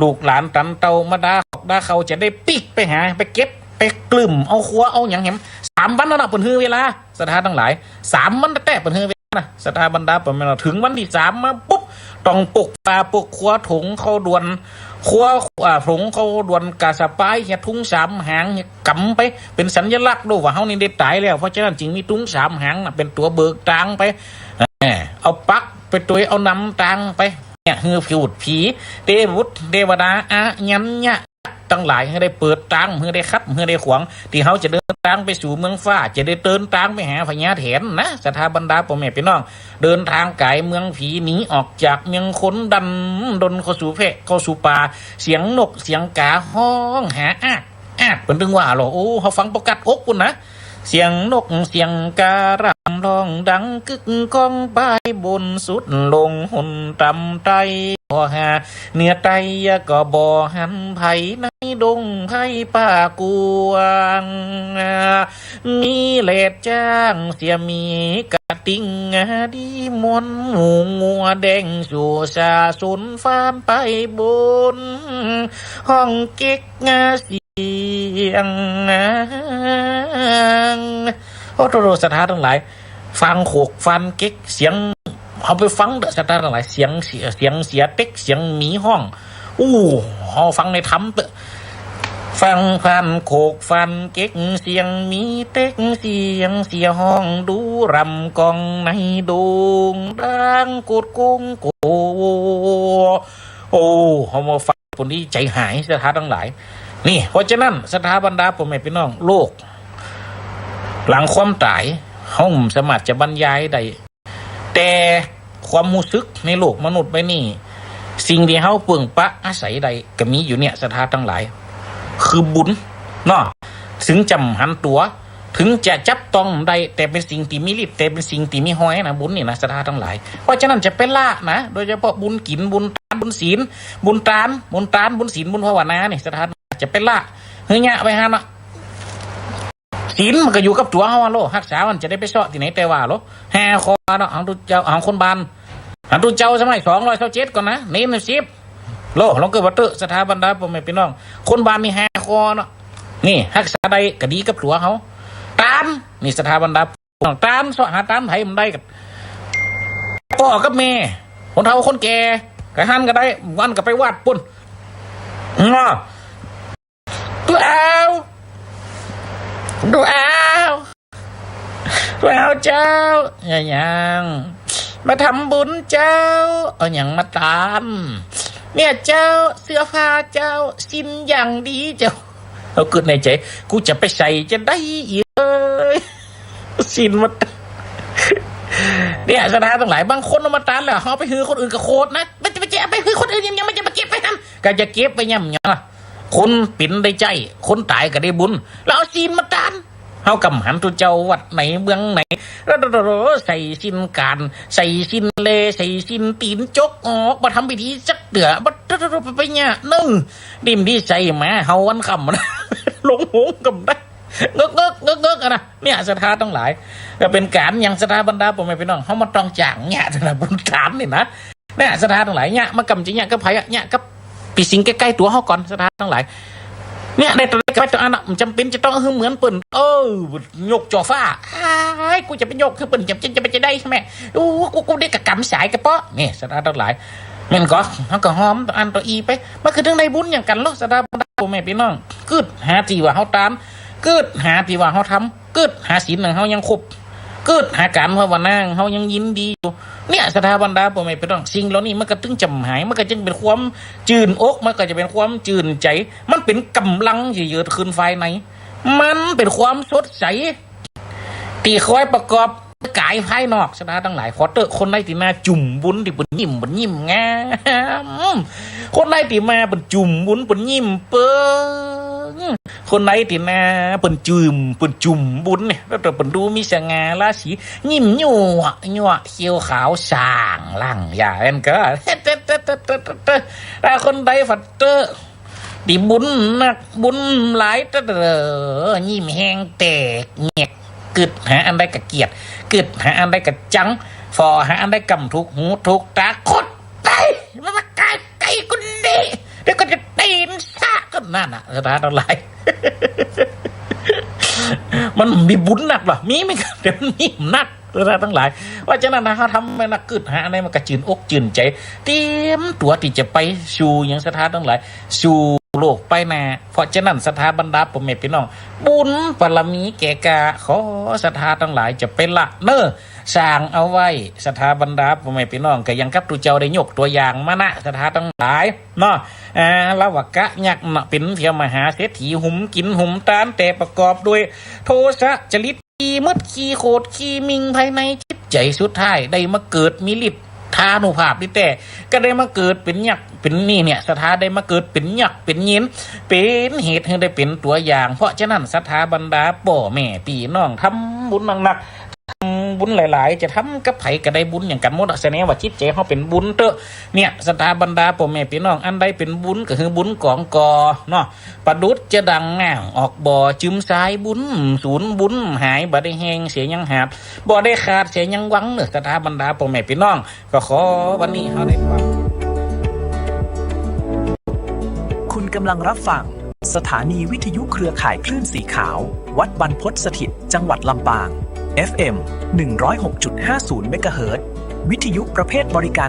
ลูกหลานตันเตามาดา ดาเขาจะได้ปิ๊กไปหา ไปเก็บ ไปกลึ้มเอาครัวเอาหยังแหม สามวันนั่นน่ะเปิ้นหื้อเวลา ศรัทธาตังหลาย สามวันแต๊ๆ เปิ้นหื้อเวลานะ ศรัทธาบรรดาป้อแม่น้อง เถิงวันตี้สามมาปุ๊บ ต้องปกฝาปกครัว ถงเข้าดวน ครัว อ่า ถงเข้าดวน กาสะปาย เหีย ทุงสามหาง เหีย ก๋ำไป เป๋นสัญลักษณ์โลกว่าเฮานี่ได้ต๋ายแล้ว เพราะฉะนั้นจึงมีทุงสามหางน่ะ เป๋นตั๋วเบิกตางไป เออ เอาปักไปตวย เอานำตางไป เนี่ย หื้อพูดผี เตวุตร เตวดา อายัญญะ ตังหลาย หื้อได้เปิดตาง หื้อได้ขัด หื้อได้ขวาง ตี้เฮาจะเดินตางไปสู่เมืองฟ้า จะได้เดินตางไปหาพญาแถนนะ ศรัทธาบรรดาป้อแม่ปี้น้อง เดินตางก๋ายเมืองผี หนีออกจากเมืองคน ดันด้นเข้าสู่แพะ เข้าสู่ป่า เสียงนกเสียงก๋าฮ้องหาอาก อาก เปิ้นตึงว่าลอ โอ้ เฮาฟังปอกัดอกปู้นนะ เสียงนกเสียงก๋าร่ำฮ้องดังกึกก้อง ไปบนสุดลงหนต่ำใต้ บ่หาเหนือใต้ก็บ่หันไผ ในดงไพรป่ากว้าง มีแหลดจ๊างเสีย มีกระติ่งดี ม่วนหมูงัวแดง สู่สาสนฟานไปบน ฮ้องเก๊กเสียง โอ้โธ่ ศรัทธาตังหลาย ฟานโขกฟานเก๊กเสียง เฮาไปฟังเต๊อะ ศรัทธาตังหลาย เสียงเสีย เสียงเสียเต็ก เสียงหมีฮ้อง อู้ เฮาฟังในธรรมเต๊อะ ฟังฟานโขกฟานเก๊ก เสียงหมีเต็ก เสียงเสียฮ้อง ดูร่ำก้องในดง ดังกุดกุ้งโก โอ้ เฮามาฟัง คนตี้ใจ๋หาย ศรัทธาตังหลาย นี่ เพราะฉะนั้น ศรัทธาบรรดาป้อแม่ปี้น้อง โลกหลังความต๋าย เฮาบ่สามารถจะบรรยายได้ แต่ความฮู้สึกในโลกมนุษย์ใบนี้ สิ่งตี้เฮาเปิ่งปะอาศัยได้ก็มีอยู่เนี่ย ศรัทธาตังหลาย คือบุญเนาะ เถิงจะบ่หันตั๋ว เถิงจะจับต้องบ่ได้ แต่เป๋นสิ่งตี้มีฤทธิ์ แต่เป๋นสิ่งตี้มีฮอยนะ บุญนี่นะ ศรัทธาตังหลาย เพราะฉะนั้นจะไปละนะ โดยเฉพาะบุญกิ๋น บุญตาน บุญศีล บุญตาน บุญตาน บุญศีล บุญภาวนานี่ ศรัทธาจะไปละ เฮ้ย เยียะไปหันน่ะ ศีลมันก็อยู่กับตั๋วเฮาอะโล ฮักษามันจะได้ไปเซาะตี้ไหนแต่ว่าโล ห้าข้อเนาะ ของตุ๊เจ้า ของคนบ้าน ของตุ๊เจ้าสมัยสองร้อยซาวเจ็ดก่อนนะ เน้นสิบ โล ลองเกิดว่าเต๊อะ ศรัทธาบรรดาป้อแม่ปี้น้อง คนบ้านมีห้าข้อเนาะ นี่ ฮักษาได้ก็ดีกับตั๋วเฮา ตาน นี่ ศรัทธาบรรดา ตาน เซาะหาตานไผบ่ได้ก็ ป้อกับแม่ คนเฒ่าคนแก่ ใผหันก็ได้ วันก็ไปวัดปู้น อ้อ ดูเอา ดูเอา ดูเอาเจ้า อะหยัง มาทำบุญเจ้า เอาหยังมาตาน เนี่ยเจ้า เสื้อผ้าเจ้า ศีลอย่างดีเจ้า เฮากึ๊ดในใจ๋ กูจะไปใส่จาใดอีกเอ่ย ศีลมาตาน เนี่ย ศรัทธาตังหลาย บางคนเอามาตานแล้ว เอาไปหื้อคนอื่นก็โขดนะ มันจะไปเก็บไปหื้อคนอื่น ยัง ยังมันจะไปเก็บไปหั้น ก็จะเก็บไปย่ำหยัง คนเป๋นได้ใจ๊ คนต๋ายก็ได้บุญ แล้วเอาศีลมาตาน เฮากำหันตุ๊เจ้าวัดไหนเมืองไหน แล้วใส่ศีลก๋าน ใส่ศีลแล ใส่ศีลตี๋นจกออก บ่ทำพิธีสักเตื้อ บ่ไปเยียะนึ่ง ดิมดีใส่หมาเห่าวันค่ำนะ ลงโหงกำได้ เงึกเงึกเงึกเงึกอะนะ เนี่ย ศรัทธาตังหลาย ก็เป๋นก๋านอย่างศรัทธาบรรดาป้อแม่ปี้น้อง เฮามาต้องจ้างเนี่ย ศรัทธาบุญตานนี่นะ เนี่ย ศรัทธาตังหลาย เนี่ย มากำจะเนี่ยกับใผอะ เนี่ยกับปี้สิ่งใก้ๆ ตั๋วเฮาก่อน ศรัทธาตังหลาย เนี่ย ได้ตั๋วใดก็ไปตั๋วอั้นนะ บ่จำเป๋นจะต้องหื้อเหมือนเปิ้น เออ ยกจ่อฟ้า อ้าย กูจะไปยกคือเปิ้น จะ จะ จะไปจะได้ใจ้ไหม โอ้ กู กูได้กะกำสายกะเปาะ นี่ ศรัทธาตังหลาย แม่นก่อ เฮาก็หอมตั๋วอั้นตั๋วอี้ไป มันคือเถิงได้บุญอย่างกั๋นลอ ศรัทธาบรรดาป้อแม่ปี้น้อง กึ๊ดหาตี้ว่าเฮาตาน กึ๊ดหาตี้ว่าเฮาทำ กึ๊ดหาศีลของเฮายังครบ กึ๊ดหาก๋านภาวนาของเฮายังยินดีอยู่ เนี่ย ศรัทธาบรรดาป้อแม่ปี้น้อง สิ่งเหล่านี้มันก็เถิงจ๋ำหาย มันก็จึงเป๋นความจื้นอก มันก็จะเป๋นความจื้นใจ๋ มันเป๋นก๋ำลังเยือกๆ ขึ้นภายใน มันเป๋นความสดใส ตี้คอยประกอบก๋ายภายนอก ศรัทธาตังหลาย ขอเต๊อะ คนใดตี้มาจุ่มบุญตี้เปิ้นยิ้ม เปิ้นยิ้มงาม คนใดตี้มาเปิ้นจุ่มบุญ เปิ้นยิ้มเปิ้ง คนใดตี้มาเปิ้นจุ่ม เปิ้นจุ่มบุญเนี่ย แล้วเปิ้นดูมีสง่าราศี ยิ้มยั่วยั่ว เขี้ยวขาวส่างล่างยาอันก็ ถ้าคนใดฝันเต๊อะ ตี้บุญนักบุญหลายเต๊อะ ยิ้มแฮงแตกแงก กึ๊ดหาอันใดก็เกลียด กึ๊ดหาอันใดก็จัง ฝ่อหาอันใดก็บ่ถูกหูถูกต๋า โคตรไต มันมาใก้ๆ กูนี่ เดี๋ยวกูจะตี๋นซะ ก็นั่นน่ะ ศรัทธาตังหลาย มันมีบุญนักลอ มีเหมือนกั๋น แต่มันมีนัก ศรัทธาตังหลาย เพราะฉะนั้นนะ เฮาทำแม่นนะ กึ๊ดหาอันใดมันก็จื้นอกจื้นใจ๋ เตรียมตั๋วตี้จะไปสู่หยัง ศรัทธาตังหลาย สู่โลกไปหน้า เพราะฉะนั้น ศรัทธาบรรดาป้อแม่ปี้น้อง บุญบารมีแก่กล้า ขอศรัทธาตังหลายจะไปละเน้อ สร้างเอาไว้ ศรัทธาบรรดาป้อแม่ปี้น้อง ก็อย่างกับตุ๊เจ้าได้ยกตั๋วอย่างมานะ ศรัทธาตังหลายเนาะ อาละวะกะยักษ์เนาะ เป๋นเตี้ยมหาเศรษฐี หุมกิ๋นหุมตาน แต่ประกอบด้วยโทสะจริต ขี้มึดขี้โขดขี้หมิ่งภายในจิตใจ๋ สุดท้ายได้มาเกิดมีฤทธานุภาพนี่แต๊ ก็ได้มาเกิดเป๋นยักษ์เป๋นนี่เนี่ย ศรัทธาได้มาเกิดเป๋นยักษ์เป๋นเยน เป๋นเหตุหื้อได้เป๋นตั๋วอย่าง เพราะฉะนั้น ศรัทธาบรรดาป้อแม่ปี้น้อง ทำบุญหนักๆ ทำบุญหลายๆ จะทำกับใผก็ได้บุญอย่างกั๋นหมดอะ แสดงว่าจิตใจ๋เฮาเป๋นบุญเต๊อะ เนี่ย ศรัทธาบรรดาป้อแม่ปี้น้อง อันใดเป๋นบุญก็คือบุญก๋องก่อเนาะ ประดุจจะดังน้ำออกบ่อ จึมสายบุญ สูญบุญหาย บ่ได้แห้งเสียยังหาบ บ่ได้ขาดเสียยังหวังเน้อ ศรัทธาบรรดาป้อแม่ปี้น้อง ก็ขอวันนี้เฮาได้ฟัง คุณกำลังรับฟังสถานีวิทยุเครือข่ายคลื่นสีขาว วัดบรรพตสถิต จังหวัดลำปาง เอฟเอ็ม หนึ่งร้อยหกจุดห้าศูนย์ เมกะเฮิรตซ์ วิทยุประเภทบริการ